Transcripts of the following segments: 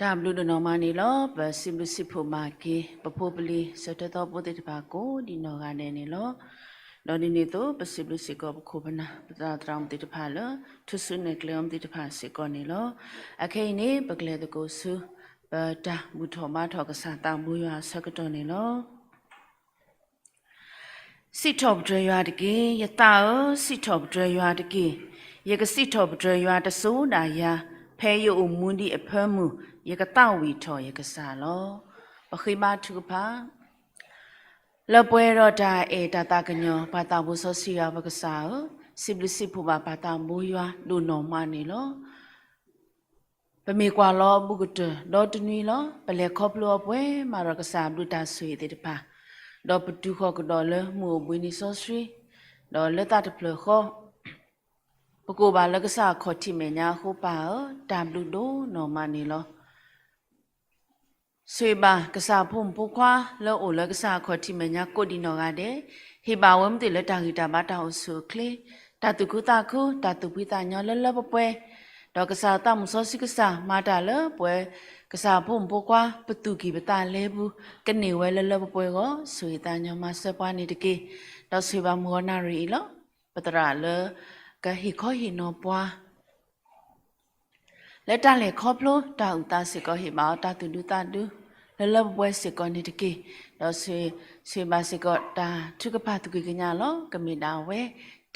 တၢ်ဘျုးဒိၣ်နီၢ်မးန့ၣ်လီၤ. ပစံးဘျုးစံးဖှိၣ်ဘၣ်က့ၤ ပဖိပလံၤ ဆၢထၢၣ်သီဖိသ့ၣ်တဖၣ်ကိးဒံးနီၢ်ဂၤဒဲးန့ၣ်လီၤ. ဒီးဒ်န့ၣ်အသိး ပစံးဘျုးစ့ၢ်ကီးပခိၣ်ပနၢ် ပသရၣ်သရၣ်မုၣ်သ့ၣ်တဖၣ်လၢ ထူၣ်စုနဲၣ်ကျဲအီၤမ့ၢ်သ့ၣ်တဖၣ်စ့ၢ်ကီးန့ၣ်လီၤ. အခဲအံၤန့ၣ် ပကလဲၤသကိးဆူ ပတၢ်ဘူၣ်ထီၣ်ဘါထီၣ်ကစၢ်သးဘိယွၤအဆၢကတီၢ်န့ၣ်လီၤ. စံးထီၣ်ပတြၢၤယွၤတက့ၢ်. ယသးဧၢ, စံးထီၣ်ပတြၢၤယွၤတက့ၢ်. ယကစံးထီၣ်ပတြၢၤယွၤတစိၤဒၣ်ယၤ, ဖဲယအိၣ်မူဒံးအဖၢမုၢ်, ယကသးဝံၣ်ထီၣ်ယကစၢ်လီၤ. ပဃ့ဘါထုကဖၣ် လၢပှဲၤဒီးတၢ်အဲၣ်တၢ်သးကညီၤ ပၢ်သးဘိစီဆှံယွၤပကစၢ်ဧၢ, စံးဘျုးစံးဖှိၣ်ဘၣ်ပၢ်သးဘိယွၤဒိၣ်နီၢ်မးန့ၣ်လီၤ. ပမ့ၢ်ကွၢ်လီၤအဘူးကတၢၢ် ဒီတနွံလီၤ. ပလဲၤခီဖျိအီၤပှဲၤမးဒီးကစၢ်အဘျုးတၢ်ဆိၣ်ဂ့ၤသ့ၣ်တဖၣ်, ဒီးပတုၤဃီၤကဒီးလၢမုၢ်အိၣ်ဘှံးနံၤစီဆှံ, ဒီးလၢသးတဖျၢၣ်ဃီ ပကိးဘၣ်လၢကစၢ်အခီၣ်ထံးမဲာ်ညါအဃိ ပၢ်ဧၢ, တၢ်ဘျုးဒိၣ်နီၢ်မးန့ၣ်လီၤ. ဆိၣ်ဂ့ၤဘၣ်ကစၢ်အဖိမုၣ်ဖိခွါလၢအိၣ်လၢကစၢ်အခီၣ်ထံးမဲာ်ညါကိးဒံးနီၢ်ဂၤဒဲး, ဟ့ၣ်ဘၣ်ဝဲမ့ၢ်သ့ၣ်လၢတၢ်ဂံၢ်တၢ်ဘါတၢ်အိၣ်ဆူၣ်အိၣ်ချ့, တၢ်သူၣ်ခုသးခု, တၢ်သူၣ်ဖှံသးညီလၢလၢပှဲၤပှဲၤ, ဒီးကစၢ်သးမုၣ်စီဆှံကစၢ်မၤတၢ်လၢပှဲၤ ကစၢ်အဖိမုၣ်ဖိခွါ ပသူၣ်ကံၢ်ပသးလဲပူၤ ကန့ၢ်ဝဲလၢလၢပှဲၤပှဲၤအဂီၢ် ဆိၣ်ဂ့ၤသးညီမၤစၢၤပှၤန့ၣ်တက့ၢ်. ဒီးဆိၣ်ဂ့ၤဘၣ်မုၢ်ဂီၤနၣ်ရံၣ်အံၤလီၤ. ပသရၣ်လၢကဟ့ၣ်ခီဟ့ၣ်နီၤပှၤ လၢတၢ်လဲၤခီဖျိ တၢ်အုၣ်သးစ့ၢ်ကီး ဟ့ၣ်ဘၣ်အီၤတၢ်သူၣ်ဒူသးဒူ လၢလၢပှဲၤပှဲၤစ့ၢ်ကီးန့ၣ်တက့ၢ်. ဒီးဆိၣ်ဂ့ၤဘၣ်စ့ၢ်ကီး တၢ်ထုကဖၣ်သူၣ်ကံၢ်ကညးလီၤ. ကမ့ၢ်ဒၣ်ဝဲ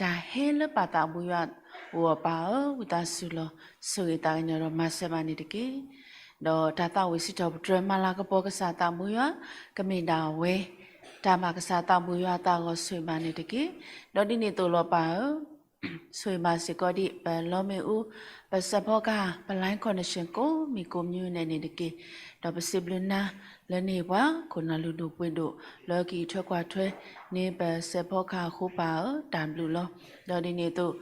တၢ်ဟဲလၢပၢ်သးဘိယွၤအအိၣ်အပၢ်ဧၢ, ဝံသးစူၤလီၤ. ဆိၣ်ဂ့ၤသးကညီၤဒီးမၤစၢၤဘၣ်န့ၣ်တက့ၢ်. ဒီးတၢ်သးဝံၣ်စံးထီၣ်ပတြၢၤမၤလၤကပီၤကစၢ်သးဘိယွၤ ကမ့ၢ်ဒၣ်ဝဲ တၢ်ဘၣ်ကစၢ်သးဘိယွၤအသးအဂီၢ် ဆိၣ်ဂ့ၤဘၣ်န့ၣ်တက့ၢ်. ဒီးဒ်န့ၣ်အသိးလီၤပၢ်ဧၢ, ဆိၣ်ဂ့ၤဘၣ်စ့ၢ်ကီးဒ်ပလီမ့ၣ်အူ, ပစဲးဖီကဟၣ်, ပ line connection ကိးမံၤကိးမံၤန့ၣ်န့ၣ်တက့ၢ်. ဒီးပစံးဘျုးနၤလၢနဟ့ၣ်ပှၤ ခိၣ်နၢ်လုၢ်ဒိၣ်ပှ့ၤဒိၣ် လၢကအံးထွဲကွၢ်ထွဲန့ၣ် ပစဲးဖီကဟၣ်အဃိပၢ်ဧၢ, တၢ်ဘျုးလီၤ. ဒီးဒ်န့ၣ်အသိး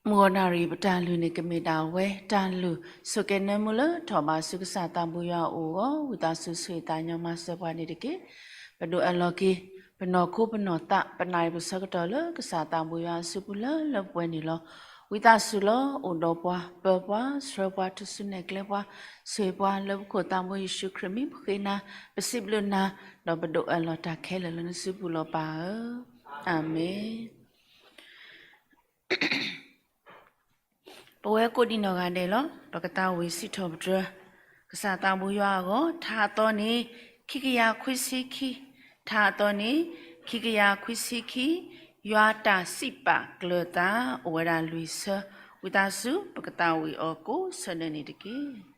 မုၢ်ဂီၤနၣ်ရံၣ်ပတၢ်လုၢ်န့ၣ် ကမ့ၢ်ဒၣ်ဝဲတၢ်လုၢ်ဆိးကဲနၢမူလၢထီၣ်ဘးဆူကစၢ်သးဘိယွၤအအိၣ်အဂီၢ် ဝံသးစူၤဆိၣ်ဂ့ၤသးညီမၤစၢၤပှၤန့ၣ်တက့ၢ်. ပဒိးအၢၣ်လီၤက့ၤ ပနီၢ်ခိပနီၢ်သး ပနၣ်ရံၣ်ပဆၢကတီၢ်လၢကစၢ်သးဘိယွၤအစုပူၤလၢလၢပှဲၤပှဲၤန့ၣ်လီၤ. ဝံသးစူၤလီၤ အိၣ်ဒီးပှၤ ပၢပှၤ ဆှၢပှၤ ထူၣ်စုနဲၣ်ကျဲပှၤ ဆိၣ်ဂ့ၤပှၤလၢပခိၣ်သးဘိယ့ၣ်ၡူးခရံာ်မံၤ ပဃ့နၤ ပစံးဘျုးနၤ ဒီးပဒိးအၢၣ်လီၤတၢ်ခဲလၢာ်လၢနစုပူၤလီၤပၢ်ဧၢ. အၤမ့ၣ်. ပဝဲကိးဒံးနီၢ်ဂၤဒဲးလီၤ. ပကသးဝံၣ်စံးထီၣ်ပတြၢၤ ကစၢ်သးဘိယွၤအဂီၢ် ထါအသီန့ၣ် ခံကယၤခွံဆံခံ, ထါအသီန့ၣ် ခံကယၤခွံဆံခံ, ယွၤတၢ်စံးပာ်ကျၢၤသး အိၣ်ဝဲဒၣ်လွံၢ်ဆၢ, ဝံသးစူၤ ပကသးဝံၣ်အီၤကိးဆၢဒဲးန့ၣ်တက့ၢ်.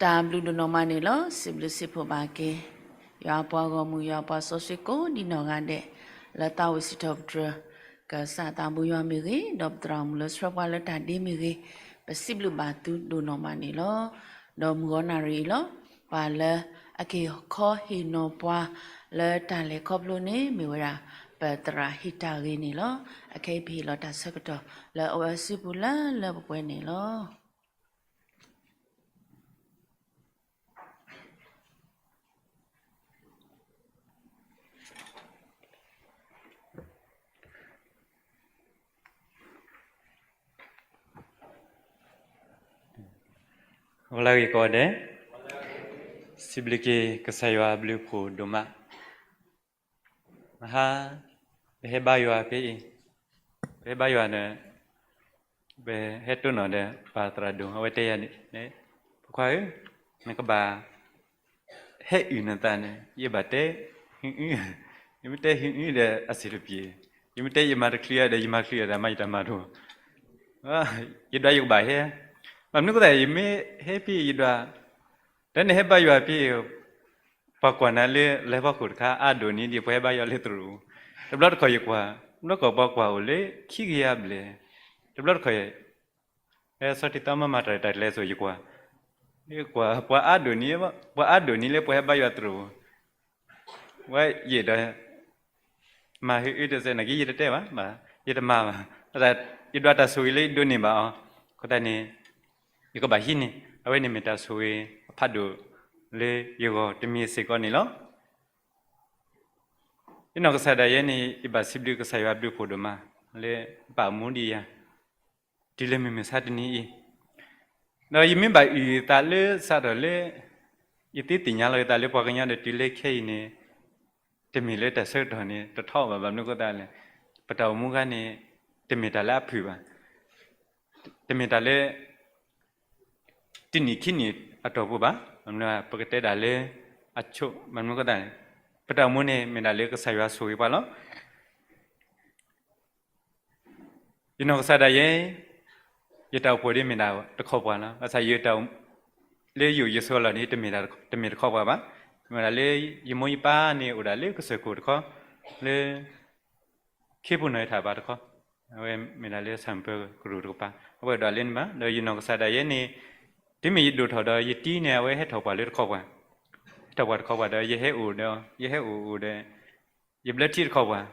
တၢ်ဘျုးဒိၣ်နီၢ်မးန့ၣ်လီၤ. စံးဘျုးစံးဖှိၣ်ဘၣ်က့ၤ ယွၤအပှၤဂီၢ်မုၢ် ယွၤအပှၤစီဆှံကိးဒံနီၢ်ဂၤဒဲး လၢသးဝံၣ်စံးထီၣ်ပတြၢၤ ကစၢ်သးဘိယွၤမ့ၢ်ဂ့ၤ, ဒီးပသရၣ်မုၣ်လၢဆှၢပှၤလၢတၢ်ဒ့မ့ၢ်ဂ့ၤ, ပစံးဘျုးဘၣ်သုဒိၣ်နီၢ်မးန့ၣ်လီၤ. ဒီးမုၢ်ဂီၤနၣ်ရံၣ်အံၤလီၤ. ပှၤလၢအက့ၤခီဟ့ၣ်နီၤပှၤ လၢတၢ်လဲၤခီဖျိန့ၣ် မ့ၢ်ဝဲဒၣ် ပသရၣ်ဟံးတၢ်ဂ့ၤန့ၣ်လီၤ. အခဲအံၤပဟ့ၣ်လီၤတၢ်ဆၢကတီၢ် လၢအဝဲအစုပူၤလၢလၢပှဲၤပှဲၤန့ၣ်လီၤ. ဝဲလၢဂ့ၤကိးဂၤဒဲး, စံးဘျုးက့ၤကစၢ်ယွၤအဘျုးအဖှိၣ်ဒိၣ်မး. မဟါ ပဟဲဘါယွၤဖဲအံၤ, ပဟဲဘါယွၤဒီး ပဟဲတိၢ်နီၣ်ဒီးပၢ်သရၣ်ဒိၣ် အဝဲတဲယၤန့ၣ်, ဖိခွါဧၢ, နကဘၣ် ဟဲအုၣ်နသးန့ၣ် ယဘၣ်တဲ ဟ့ၣ်အုၣ်, ယမ့ၢ်တဲဟ့ၣ်အုၣ်ဒီးအစ့ၣ်တပျ့ၤ, ယမ့ၢ်တဲယမၤတချုးဒီး ယမၤချုးဒီးမၤယတၢ်မၤတအိၣ်, ယဒွးယကဘၣ်ဟဲ, ဘၣ်မနုၤအဃိသတး ယမ့ၢ်ဟဲဖဲယဒွး, တၢ်န့ၣ်ဟဲဘါယွၤဖဲ ပှၤကွၢ်နၤလၢလဲၤဖီခိၣ်တခါ အါဒိၣ်န့ၢ်ဒံးပှၤဟဲဘါယွၤလၢတရူး, တဘျီတခီၣ်ယကွၢ်, တဘျီတခီၣ်ပှၤကွၢ်အိၣ်လၢခံကယၤဘျဲၣ်, တဘျီတခီၣ် ဟဲဆီထံသီမၤမၤတၢ်တၢ်ကျဲစိၤယကွၢ်, ယကွၢ် ပှၤအါဒိၣ်န့ၢ်, ပှၤအါဒိၣ်န့ၢ်လၢပှၤဟဲဘါယွၤတရူး, ဝဲယဲၢ်ဒီး မၤဟ့ၣ်အုၣ်တစဲးနာ်က့ ယတတဲဘၣ်, ယတမၤဘၣ်, ယဒွးတၢ်ဆိၣ်ဂ့ၤလၢယဒိးန့ၢ်ဘၣ်အီၤ, အဃိသတးန့ၣ် ယကဘၣ်ဟံးန့ၢ်, အဝဲန့ၣ်မ့ၢ်တၢ်ဆိၣ်ဂ့ၤအဖးဒိၣ်လၢယဂီၢ်တမံၤစ့ၢ်ကီးန့ၣ်လီၤ. ယနီၢ်ကစၢ်ဒၣ်ယဲန့ၣ် ယဘၣ်စံးဘျုးကစၢ်ယွၤဘျုးဖှိၣ်ဒိၣ်မး လၢပာ်မူဒံးယၤ တုၤလၢမုၢ်မဆါတနံၤအံၤ, ဒီးယမ့ၢ်ဘၣ်အုၣ်သးလၢစးထီၣ်လၢ ယသ့သ့ၣ်ညါလီၤယသးလၢပှၤကညီဒီးတုၤလၢခဲအံၤန့ၣ်, တမ့ၢ်လၢတၢ်ဆၢကတီၢ်န့ၣ် တထီဘၣ်, ဘၣ်မနုၤအဃိသတးလဲၣ်, ပတၢ်အိၣ်မူခါန့ၣ် တမ့ၢ်တၢ်လၢအဖုၣ်ဘၣ်, တမ့ၢ်တၢ်လၢ တနံၣ်ခံနံၣ်အတီၢ်ပူၤဘၣ်, မ့ၢ်ပကတဲဒၣ်လၢအဆိ, ဘၣ်မနုၤအဃိသတးန့ၣ် ပတၢ်အိၣ်မူန့ၣ် မ့ၢ်ဒၣ်လၢကစၢ်ယွၤဆိၣ်ဂ့ၤပှၤလီၤ. ယနီၢ်ကစၢ်ဒၣ်ယဲ, ယတၢ်အိၣ်ဖှိၣ်ဒ်မ့ၢ်ဒၣ်တခီပှၤလီၤ. ဘၣ်ဆၣ်ယတၢ်အိၣ်, လၢယအိၣ်ယဆိးလီၤန့ၣ် တမ့ၢ်တၢ်, တမ့ၢ်တခီပှၤဘၣ်. မ့ၢ်ဒၣ်လၢယမိၢ်ယပၢ်န့ၣ်အိၣ်ဒၣ်လၢကစၢၢ်ခိၣ်တခီ, လၢ ခ့ပူၤနီၢ်ယထၣ်ဘါတခီ, အဝဲမ့ၢ်ဒၣ်လၢဆၣ်မုၢ်ပၢၤကရူၢ်တကပၤ, အဝဲဒၣ်လၢန့ၣ်ဘၣ်. ဒီးယနီၢ်ကစၢ်ဒၣ်ယဲန့ၣ်, တုၤမ့ၢ်ယဒိၣ်ထီၣ်ဒီးယတံၤန့ၣ် အဝဲဟဲထီၣ်ပှၤလၢတခီပှၤ, ဟဲထီၣ်ပှၤတခီပှၤဒီး ယဟဲအိၣ်ဒီး, ယဟဲအိၣ်အိၣ်ဒီး ယဘျၢထံတခီပှၤ,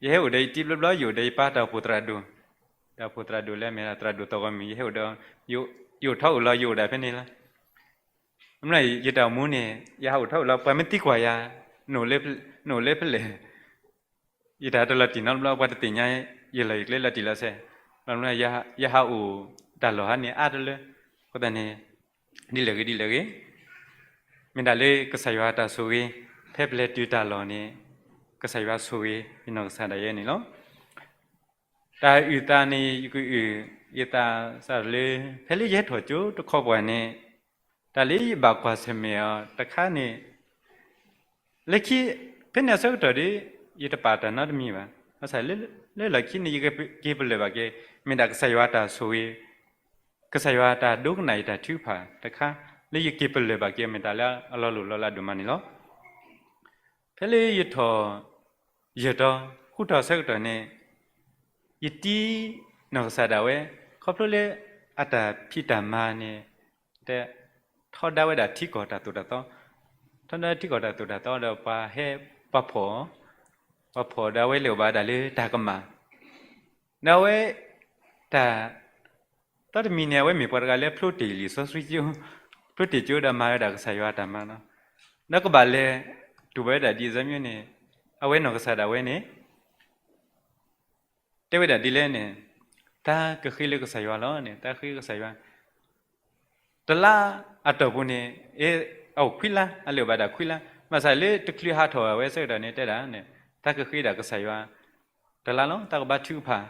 ယဟဲအိၣ်ဒီးယတံၤဘျီဘျီ ယအိၣ်ဒီးယပၢ်တၢ်အိၣ်ဖှိၣ်သရၣ်ဒိၣ်, တၢ်အိၣ်ဖှိၣ်သရၣ်ဒိၣ်လၢမ့ၢ်ဒၣ်သရၣ်ဒိၣ်သီၣ်ဂီၤမုၢ်, ယဟဲအိၣ်ဒီး, ယအိၣ်ထီၣ်အိၣ်လီၤ ယအိၣ်ဒၣ်ဖဲန့ၣ်လီၤ. မ့ၢ်ယတၢ်အိၣ်မူန့ၣ် ယဟးအိၣ်ထီၣ်အိၣ်လီၤ ပှၤမ့ၢ်သံကွၢ်ယၤ, နအိၣ်လၢဖဲလဲၣ်, ယတၢ်တလီၤတံၢ်နီတဘျီ ပှၤတသ့ၣ်ညါ ယလီၤယကျဲလီၤတံၢ်လီၤဆဲး, ဘၣ်မနုၤ ယဟးအိၣ်တၢ်လီၢ်ဟါန့ၣ်အါတလၢ, အဃိသတးန့ၣ် ဒ်လဲၣ်ဂ့ၤဒ်လဲၣ်ဂ့ၤ, မ့ၢ်ဒၣ်လၢကစၢ်ယွၤတၢ်ဆိၣ်ဂ့ၤ, ဖဲပလဲၤတုၤတၢ်လီၢ်န့ၣ်, ကစၢ်ယွၤဆိၣ်ဂ့ၤ ယနီၢ်ကစၢ်ဒၣ်ယဲန့ၣ်လီၤ. တၢ်အုၣ်သးန့ၣ် ယကအုၣ်ယသးစးလၢ ဖဲလၢယဟဲထီၣ်ကၠိတခီပှၤန့ၣ်, တၢ်လၢယဘၣ်ကွၢ်ဆၢၣ်မဲာ်အီၤတခါန့ၣ်, လၢခံ, ဖဲန့ၣ်အဆၢကတီၢ်ဒီး ယတပာ်တၢ်နီတမံၤဘၣ်. ဘၣ်ဆၣ်လၢလီၢ်ခံန့ၣ် ယက့ၤပလၢၢ်ဘၣ်က့ၤ မ့ၢ်ဒၣ်ကစၢ်ယွၤတၢ်ဆိၣ်ဂ့ၤ, ကစၢ်ယွၤတၢ်ဒိကနၣ်ယတၢ်ထုကဖၣ်တခါ, လၢယက့ၤပလၢၢ်ဘၣ်က့ၤ မ့ၢ်တၢ်လၢအလီၤလိၢ်လီၤလးဒိၣ်မးန့ၣ်လီၤ. ဖဲလၢယထီၣ်ယဲၢ်တီၤဃုထီၣ်အဆၢကတီၢ်န့ၣ်, ယတံၤနီၢ်ကစၢ်ဒၣ်ဝဲ, ခီဖျိလၢအတၢ်ဖံးတၢ်မၤန့ၣ်, တဲ, ထီဒါဝဲဒၣ်ထံကီၢ်တၢ်သိၣ်တၢ်သီ, ထီဒါထံကီၢ်တၢ်သိၣ်တၢ်သီဒီးပှၤဟဲ, ပှၤဖီၣ်, ပှၤဖီၣ်ဒီးအဝဲလဲၤအိၣ်ဘၣ်ဒၣ်လၢတၢ်ကမၣ်, ဒီးအဝဲ, တၢ် သီတမံၤန့ၣ် အဝဲမ့ၢ်ပှၤတဂၤလၢဖျိတ့ၢ်လံာ်စီဆှံကၠိ, ဖျိတ့ၢ်ကၠိဒီးမၤဝဲဒၣ်ကစၢ်ယွၤအတၢ်မၤလီၤ. ဒီးကဘၣ်လဲၤတူၢ်ဘၣ်ဝဲဒၣ်ဒ် exam န့ၣ်, အဝဲနီၢ်ကစၢ်ဒၣ်ဝဲန့ၣ် တဲဝဲဒၣ်ဒ်လဲၣ်န့ၣ်, တၢ်ကဃ့လၢကစၢ်ယွၤလီၤန့ၣ်, တၢ်ဃ့ကစၢ်ယွၤ, တလါအတီၢ်ပူၤန့ၣ်, အအိၣ်ခွံလါ, အလဲၤအိၣ်ဘၣ်ဒၣ်ခွံလါ, ဘၣ်ဆၣ်လၢတချုးဟးထီၣ်ဝဲအဆၢကတီၢ်န့ၣ် တဲဒၣ်န့ၣ်, တၢ်ကဃ့ဒၣ်ကစၢ်ယွၤ တလါလီၤ, တၢ်ကဘါထုကဖၣ်,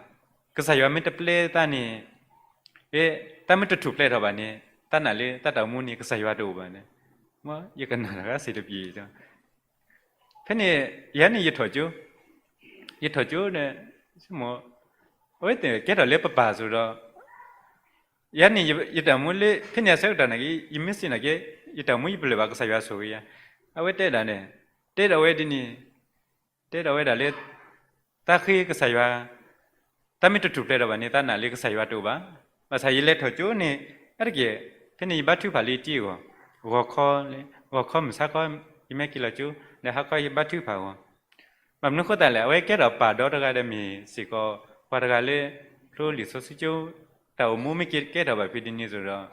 ကစၢ်ယွၤမ့ၢ်တပျဲတၢ်န့ၣ်, တၢ်မ့ၢ်တထူၣ်ဖျဲးထီၣ်ဘၣ်န့ၣ်, တၢ်နာ်လၢတၢ်တၢ်အိၣ်မူန့ၣ် ကစၢ်ယွၤတအိၣ်ဘၣ်န့ၣ်, ယကနၣ်တၢ်ဂၤစ့ၢ်တပျ့ၤ, ဖဲန့ၣ်, ယၤန့ၣ်ယထီၣ်ကၠိ, ယထီၣ်ကၠိန့ၣ်, အဝဲသ့ၣ်ကဲထီၣ်လၢပပၢ်စိၤဒီး ယၤန့ၣ် ယတၢ်မူလၢ ဖဲန့ၣ်အဆၢကတီၢ်န့ၣ်က့ ယမ့ၢ်စံးန့ၣ်က့ ယတၢ်မူယပလၢၢ်ဘၣ်ကစၢ်ယွၤဆိၣ်ဂ့ၤယၤ. အဝဲတဲဒၣ်န့ၣ်, တဲဒၣ်ဝဲဒ်န့ၣ်, တဲဒၣ်ဝဲဒၣ်လၢ သးဃ့ကစၢ်ယွၤ, သးမ့ၢ်တထူၣ်ဖျဲးထီၣ်ဘၣ်န့ၣ် သးနာ်လၢကစၢ်ယွၤတအိၣ်ဘၣ်. ဘၣ်ဆၣ်ယလဲၤထီၣ်ကၠိန့ၣ် အတက့ၢ်, ဖဲန့ၣ်ယဘါထုကဖၣ်လၢယတံၤအဂီၢ်, ဂီၤခီ, ဂီၤခီမုၢ်ဆါခီ ယမ့ၢ်က့ၤလီၤကၠိ, ဒီးဟါခီယဘါထုကဖၣ်အဂီၢ် ဘၣ်မနုၤဃိသတးလဲၣ်, အဝဲကဲထီၣ်ပၢ်ဒီတဂၤဒီးမ့ၢ်စ့ၢ်ကီး ပှၤတဂၤလၢ ဖျိလံာ်စီဆှံကၠိ တၢ်အိၣ်မူမ့ၢ်က့ၤကဲထီၣ်ဘၣ်ဖုဒ်န့ၣ်သိးဒီး,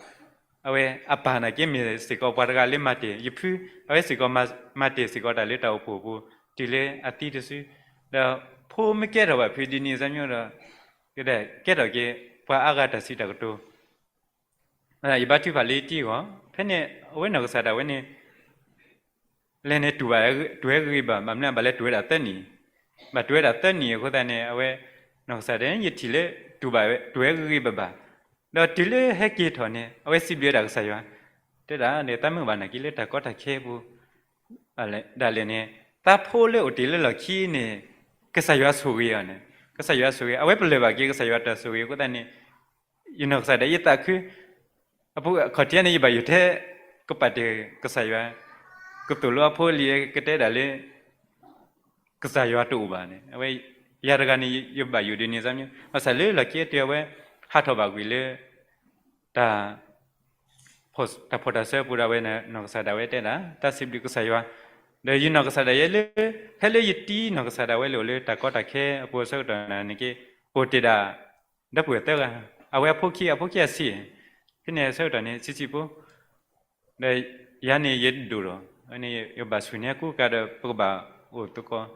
အဝဲအပၢ်နာ်က့မ့ၢ်စ့ၢ်ကီးပှၤတဂၤလၢမၤတ့ၢ်ယဖု, အဝဲစ့ၢ်ကီးမၤတ့ၢ်စ့ၢ်ကီးတၢ်လၢတၢ်အိၣ်ဖှိၣ်အပူၤ တုၤလၢအသံတစု, ဒီးဖိမ့ၢ်ကဲထီၣ်ဘၣ်ဖုဒ်န့ၣ် စၢ်မီဒီး ကဲထီၣ်က့ၤ ပှၤအါဂၤတၢ်စံးတၢ်ကတိၤ ယဘါထုကဖၣ်လၢယတံၤအဂီၢ်, ဖဲန့ၣ် အဝဲနီၢ်ကစၢ်ဒၣ်ဝဲန့ၣ် လဲၤန့ၣ် တူၢ်ဘၣ်, တူၢ်ဝဲဂ့ၤဂ့ၤဘၣ်ဘၣ်, မနုၤဘၣ်လဲၤတူၢ်ဝဲဒၣ်သၢနံၣ်, ဘၣ်တူၢ်ဝဲဒၣ်သၢနံၣ်အဃိသတးန့ၣ် အဝဲ နီၢ်ကစၢ်ဒၣ်န့ၣ် ယထံၣ်လၢ တူၢ်ဘၣ်ဝဲ တူၢ်ဝဲဂ့ၤဂ့ၤဘၣ်ဘၣ်, ဒီးတုၤလၢဟဲက့ၤထီၣ်န့ၣ် အဝဲစံးဘျုးဝဲဒၣ်ကစၢ်ယွၤ, တဲဒၣ်န့ၣ် သးမုာ်ဘၣ်နာ်က့လၢတၢ်ကီတၢ်ခဲအပူၤ ဒၣ်လဲာ်န့ၣ် သးဖိလၢအိၣ်တ့ၢ်လၢလီၢ်ခံန့ၣ် ကစၢ်ယွၤဆိၣ်ဂ့ၤအီၤန့ၣ်, ကစၢ်ယွၤဆိၣ်ဂ့ၤ, အဝဲပလၢၢ်ဘၣ်က့ၤကစၢ်ယွၤတၢ်ဆိၣ်ဂ့ၤအဃိသတးန့ၣ် ယနီၢ်ကစၢ်ဒၣ်ယသးခု, အခီၣ်ထံးန့ၣ် ယဘၣ်ယိၣ်ထဲ ကပာ်တ့ၢ်ကစၢ်ယွၤ, ကသိၣ်လိအဖိလံၤ ကတဲဒၣ်လၢ ကစၢ်ယွၤတအိၣ်ဘၣ်န့ၣ် အဝဲ ယၤတဂၤန့ၣ် ယဘၣ်ယိၣ်ဒ်န့ၣ် စၢ်မီ, ဘၣ်ဆၣ်လၢလီၢ်ခံအတုၤအဝဲ ဟးထီၣ်ဘၣ်ကွံာ်လၢ တၢ် တၢ်ဖှီၣ်တၢ်စၢပူၤဒီး အဝဲနီၢ်ကစၢ်ဒၣ်ဝဲတဲဒၣ် သးစံးဘျုးကစၢ်ယွၤ, ဒီးယနီၢ်ကစၢ်ဒၣ်ယဲလၢ ဖဲလၢယတံၤနီၢ်ကစၢ်ဒၣ်ဝဲလၢအိၣ်လၢတၢ်ကီတၢ်ခဲအပူၤအဆၢကတီၢ်န့ၣ်က့ အိၣ်တ့ၢ်ဒၣ် ဒီပုၢ်ဝဲၢ်သၢဂၤ, အဝဲအဖိခံ အဖိခံအဆံး, ဖဲန့ၣ်အဆၢကတီၢ်န့ၣ် ဆံးဆံးဖိ ဒီးယၤန့ၣ်ယဒိၣ်ဒီး န့ၣ်ယဘၣ်ဆူၣ်န့ၢ်အကူအကၤဒီး ပကဘၣ်အိၣ်သကိး,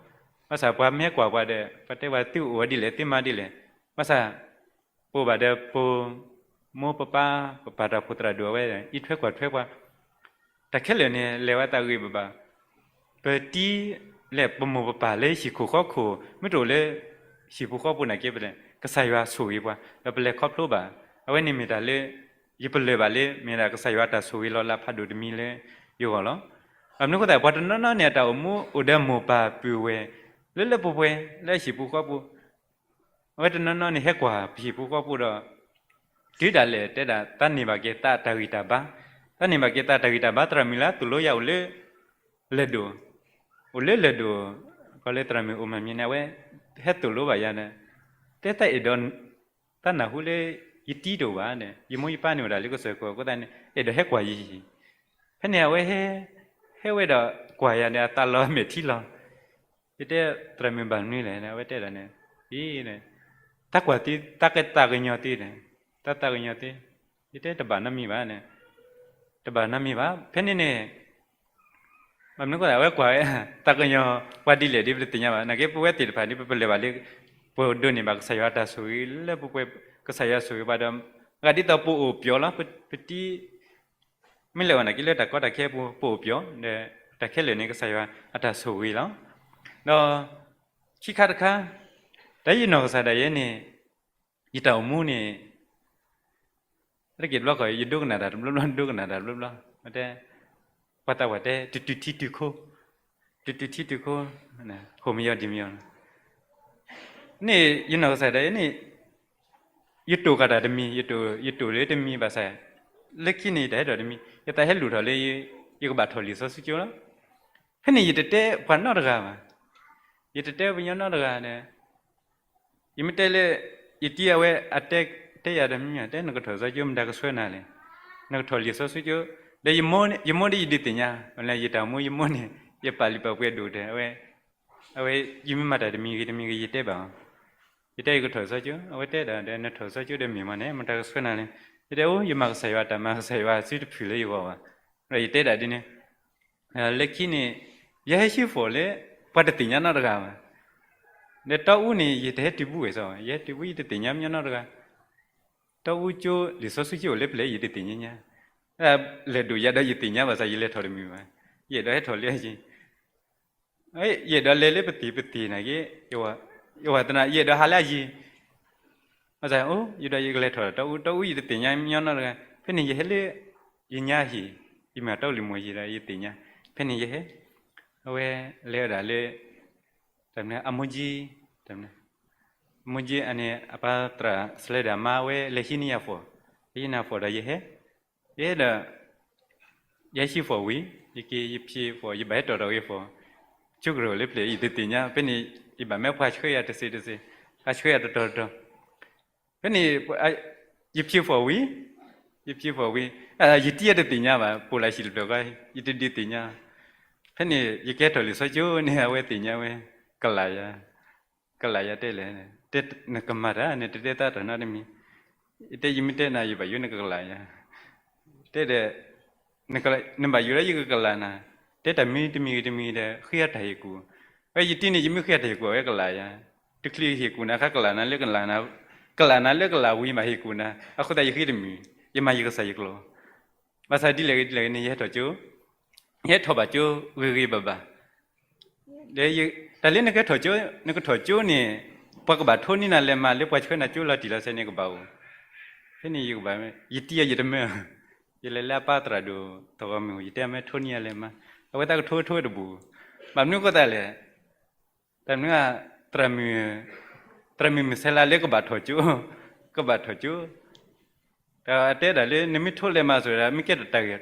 ဘၣ်ဆၣ်ပှၤမ့ၢ်ဟဲကွၢ်ပှၤဒီး ပှၤတဲပှၤသုအိၣ်ဝဲဒ်လဲၣ် သုမၤဒ်လဲၣ်, ဘၣ်ဆၣ် ပအိၣ်ဘၣ်ဒီးပ မိၢ်ပပၢ် ပပၢ်တၢ်အိၣ်ဖှိၣ်သရၣ်ဒိၣ်အဝဲ အံးထွဲကွၢ်ထွဲပှၤ တၢ်ခဲလၢာ်န့ၣ် လဲၤဝဲသးဂ့ၤဘၣ်ဘၣ်, ပတံၤလဲၣ် ပမိၢ်ပပၢ်လၢဟံၣ်ခိၣ်ဃီခိၣ် မ့ၢ်တအိၣ်လၢ ဟံၣ်ဖိဃီဖိပူၤနာ်က့ ပလဲၤ ကစၢ်ယွၤဆိၣ်ဂ့ၤပှၤ ဒီးပလဲၤခီဖျိဘၣ်, အဝဲန့ၣ်မ့ၢ်တၢ်လၢ ယပလၢၢ်ဘၣ်လၢ မ့ၢ်ဒၣ်ကစၢ်ယွၤတၢ်ဆိၣ်ဂ့ၤလီၤလးဖးဒိၣ်တမံၤလၢယဂီၢ်လီၤ. ဘၣ်မနုၤအဃိသတး ပှၤတနီၤနီၤန့ၣ် အတၢ်အိၣ်မူအိၣ်ဒီးမိၢ်ပၢ်ပုၢ်ဝဲၢ် လၢလၢပှဲၤပှဲၤ လၢဟံၣ်ဖိဃီဖိ အဝဲတနီၤနီၤန့ၣ် ဟဲကွၢ်ပဟံၣ်ဖိဃီဖိဒီး တုၤဒၣ်လဲာ်တဲဒၣ် သးန့ၢ်ဘၣ်က့ၤသးတၢ်ဂံၢ်တၢ်ဘါ, သးန့ၢ်ဘၣ်က့ၤသးတၢ်ဂံၢ်တၢ်ဘါ သရၣ်မုၣ်လၢသိၣ်လိယၤအိၣ်လၢ လၢၢ်ဒိၣ်, အိၣ်လၢလၢၢ်ဒိၣ်, ကီးလၢသရၣ်မုၣ်အိၣ်မၤမံၤန့ၣ် အဝဲ ဟဲသိၣ်လိဘၣ်ယၤဒီး တဲသးအဲၣ်ဒိး သးနၢ်ဟူလၢ ယတံၤတအိၣ်ဘၣ်ဒီး ယမိၢ်ယပၢ်န့ၣ်အိၣ်ဒၣ်လၢကစၢၢ်ကီၢ်အဃိသတးန့ၣ် အဲၣ်ဒိးဟဲကွၢ်ယဟံၣ်, ဖဲန့ၣ်အဝဲဟဲ ဟဲဝဲဒီးကွၢ်ယၤဒီး အသးလီၤမဲာ်ထံလီၤ, ယတဲသရၣ်မုၣ်ဘၣ်မနုၤလဲၣ် အဝဲတဲဒၣ်န့ၣ် အံၤ သးကွၢ်သ့ သးကသးကညီၤသ့ဒီး သးသးကညီၤသ့, ယတဲတဘၣ်နီတမံၤဘၣ်န့ၣ်, တဘၣ်နီတမံၤဘၣ် ဖဲန့ၣ်န့ၣ် ဘၣ်မနုၤအဃိသတး အဝဲကွၢ်ဝဲ သးကညီၤပှၤဒ်လဲၣ်ဒီး ပတသ့ၣ်ညါဘၣ်, နာ်က့ပဝဲသ့ၣ်တဖၣ်န့ၣ် ပပလၢၢ်ဘၣ်လၢ ပဒိးန့ၢ်ဘၣ်ကစၢ်ယွၤတၢ်ဆိၣ်ဂ့ၤလၢပှဲၤပှဲၤ, ကစၢ်ယွၤဆိၣ်ဂ့ၤပှၤဒီး အဂၤဒ်သိးပအိၣ်ပျီလီၤ, ပတံၤ မ့ၢ်လဲၤဝဲနာ်က့လၢတၢ်ကီတၢ်ခဲအပူၤ ပအိၣ်ပျီ ဒီးတၢ်ခဲလၢာ်န့ၣ် ကစၢ်ယွၤအတၢ်ဆိၣ်ဂ့ၤလီၤ. ဒီး ခံခါတခါ တၢ်ယနီၢ်ကစၢ်ဒၣ်ယဲန့ၣ် ယတၢ်အိၣ်မူန့ၣ် တက့ၢ်တဘျီဃီ ယဒိကနၣ်တၢ်တဘျီဘျီ ဒိကနၣ်တၢ်တဘျီဘျီ, ပှၤတဲ ပှၤသးပှၢ်တဲ တတုၤထံတုၤခိ, တတုၤထံတုၤခိ, ခိၣ်မယီၤဒံးမယီၤ န့ၣ် ယနီၢ်ကစၢ်ဒၣ်ယဲန့ၣ် ယတိၢ်ကးတၢ်တမံၤ, ယတိၢ်လၢတမံၤဘၣ်ဆၣ်, လၢခံန့ၣ် ယတၢ်ဟဲထီၣ်တမံၤ, ယသးဟဲလူၤထီၣ်လၢ ယကဘၣ်ထီၣ်လံာ်စီဆှံကၠိလီၤ. ဖဲန့ၣ် ယတတဲပှၤနီတဂၤဘၣ်, ယတတဲပှၤညီနီတဂၤဒီး ယမ့ၢ်တဲလၢ ယတံၤအဝဲအတဲ တဲယၤတမံၤ တဲ နကထီၣ်စီကၠိ မတၤကဆှၢနၤလဲၣ်, နကထီၣ်လံာ်စီဆှံကၠိ, ဒီးယမိၢ်န့ၣ် ယမိၢ်ဒီးယဒုးသ့ၣ်ညါ, ယတၢ်အိၣ်မူယမိၢ်န့ၣ် ယပာ်လုၢ်ပာ်ပှ့ၤဒိၣ်တဲ အဝဲ အဝဲ ယမ့ၢ်မၤတၢ်တမံၤဂ့ၤတမံၤဂ့ၤ ယတဲဘၣ်အီၤ, ယတဲယကထီၣ်စီကၠိ, အဝဲတဲဒၣ်ဒီး နထီၣ်စီကၠိဒီးမ့ၢ်မးန့ၣ် မတၤကဆှၢနၤလဲၣ်, ယတဲအိၣ် ယမၤကစၢ်ယွၤတၢ် မၤကစၢ်ယွၤစုတဖုၣ်လၢယဂီၢ်ဘၣ်, ဒီးယတဲဒၣ်ဒ်န့ၣ် လၢခံန့ၣ် ယဟဲဟံးဃီၤလၢ ပှၤတသ့ၣ်ညါနီတဂၤဘၣ်, ဒီးတီအူန့ၣ် ယတဟဲတုၤဘူၣ်ဝဲစီ, ယဟဲတုၤဘူၣ်ယတသ့ၣ်ညါမညီနီတဂၤ, တီအူကၠိလံာ်စီဆှံကၠိအိၣ်လၢပျဲၢ် ယတသ့ၣ်ညါညါ, လဲၤဒိၣ်ယၤဒီးယသ့ၣ်ညါဘၣ်ဆၣ် ယလဲၤထီၣ်တမုာ်ဘၣ်, ယအဲၣ်ဒိးဟဲထီၣ်လၢယ ယအဲၣ်ဒိးလဲၤလၢပသံၣ်ပသံၣ်နာ်က့, ယဝၤသနာ် ယအဲၣ်ဒိးဟးလၢအယံၤ, ဘၣ်ဆၣ် အိၣ် ယဒီးယကလဲၤထီၣ်တီအူ, တီအူယတသ့ၣ်ညါမညီနီတဂၤ, ဖဲန့ၣ်ယဟဲလၢ ယညါဟံၣ်, ယမၤတီလံၤမီၢ်ယံၤဒီးယသ့ၣ်ညါ, ဖဲန့ၣ်ယဟဲ, အဝဲလဲၤဝဲဒၣ်လၢ တၢ်မနုၤ အမိၢ်ကၠံ, တၢ်မနုၤ အမိၢ်ကၠံအန့ၣ် အပၢ်သရၣ်စလဲဒၣ်မါဝဲလဲၤဟံးန့ၢ်ယၤဖီၣ်, ယနၢ် for ဒီးယဟဲ, ယဟဲဒီး ယဟဲဆံ for ဝံၤ, ယက့ၤယဖံး for, ယဘၣ်ဟဲတီၣ်တၢ်ဂ့ၤ for, ဆိကမိၣ်လၢပျဲၢ် ယတသ့ၣ်ညါ, ဖဲန့ၣ် ယဘၣ်မၢပှၤဆှၢယၤတစဲးတစဲး, ပှၤဆှၢယၤတတီၤတတီၤ, ဖဲန့ၣ် ယဖံး for ဝံၤ, ယဖံး for ဝံၤ, ယတံၤယတသ့ၣ်ညါဘၣ်, ပိာ်လၢဟံၣ်တဖျၢၣ်ဃီ, ယတဒုးသ့ၣ်ညါ, ဖဲန့ၣ် ယကဲထီၣ်လံာ်စီကၠိန့ၣ် အဝဲသ့ၣ်ညါဝဲ, ကလးယၤ ကလးယၤတဲလဲၣ်, နကမၤတၢ် နတတဲသးတၢ်နီတမံၤ, ယတဲ ယမ့ၢ်တဲနၤ ယဘၣ်ယိၣ်နကကလးယၤ, တဲဒီး နဘၣ်ယိၣ်လၢယကကလးနၤ, တဲတၢ်မံတမံၤဂ့ၤတမံၤဒီး ဃ့အတၢ်ဟ့ၣ်ကူၣ်, ဝဲယတံၤန့ၣ် ယမ့ၢ်ဃ့အတၢ်ဟ့ၣ်ကူၣ် အဝဲကလးယၤ, တချုးဟ့ၣ်ကူၣ်နၤခါ ကလးနၤလၢကလးနၤ, ကလးနၤလၢကလးဝံၤမးဟ့ၣ်ကူၣ်နၤ, အဃိသတးယဃ့တမုာ်, ယမၤယကစၢ်ယကျိာ်, ဘၣ်ဆၣ်ဒ်လဲၣ်ဂ့ၤဒ်လဲၣ်ဂ့ၤန့ၣ် ယဟဲထီၣ်ကၠိ ယဟဲထီၣ်ဘၣ်ကၠိဂ့ၤဂ့ၤဘၣ်ဘၣ်, ဒီးတၢ်လၢနကထီၣ်ကၠိ, နကထီၣ်ကၠိန့ၣ် ပှၤကဘၣ်ထိန့ၢ်နၤလဲၤမး လၢပှၤဆှၢနၤကၠိလီၤတံၢ်လီၤဆဲးန့ၣ်ကဘၣ်အိၣ်, ဖဲန့ၣ်ယကဘၣ်, ယတံၤယတမၢ, ယလဲၤလၢအပၢ်သရၣ်ဒိၣ်သဝီမုၢ် ယတဲမ့ၢ်ထိန့ၢ်ယၤလဲၤမး, အဝဲသးကထိဝဲထိဝဲတဘူၣ်, ဘၣ်မနုၤအဃိသတးလဲၣ်, တၢ်မနုၤ သရၣ်မုၣ်, သရၣ်မုၣ်မုၢ်ဆဲးလၢလၢကဘၣ်ထီၣ်ကၠိ, ကဘၣ်ထီၣ်ကၠိ ဒီးအတဲဒၣ်လၢ နမ့ၢ်ထိလဲၤမးဆိဒီး မ့ၢ်ကဲထီၣ်တၢ်ကီ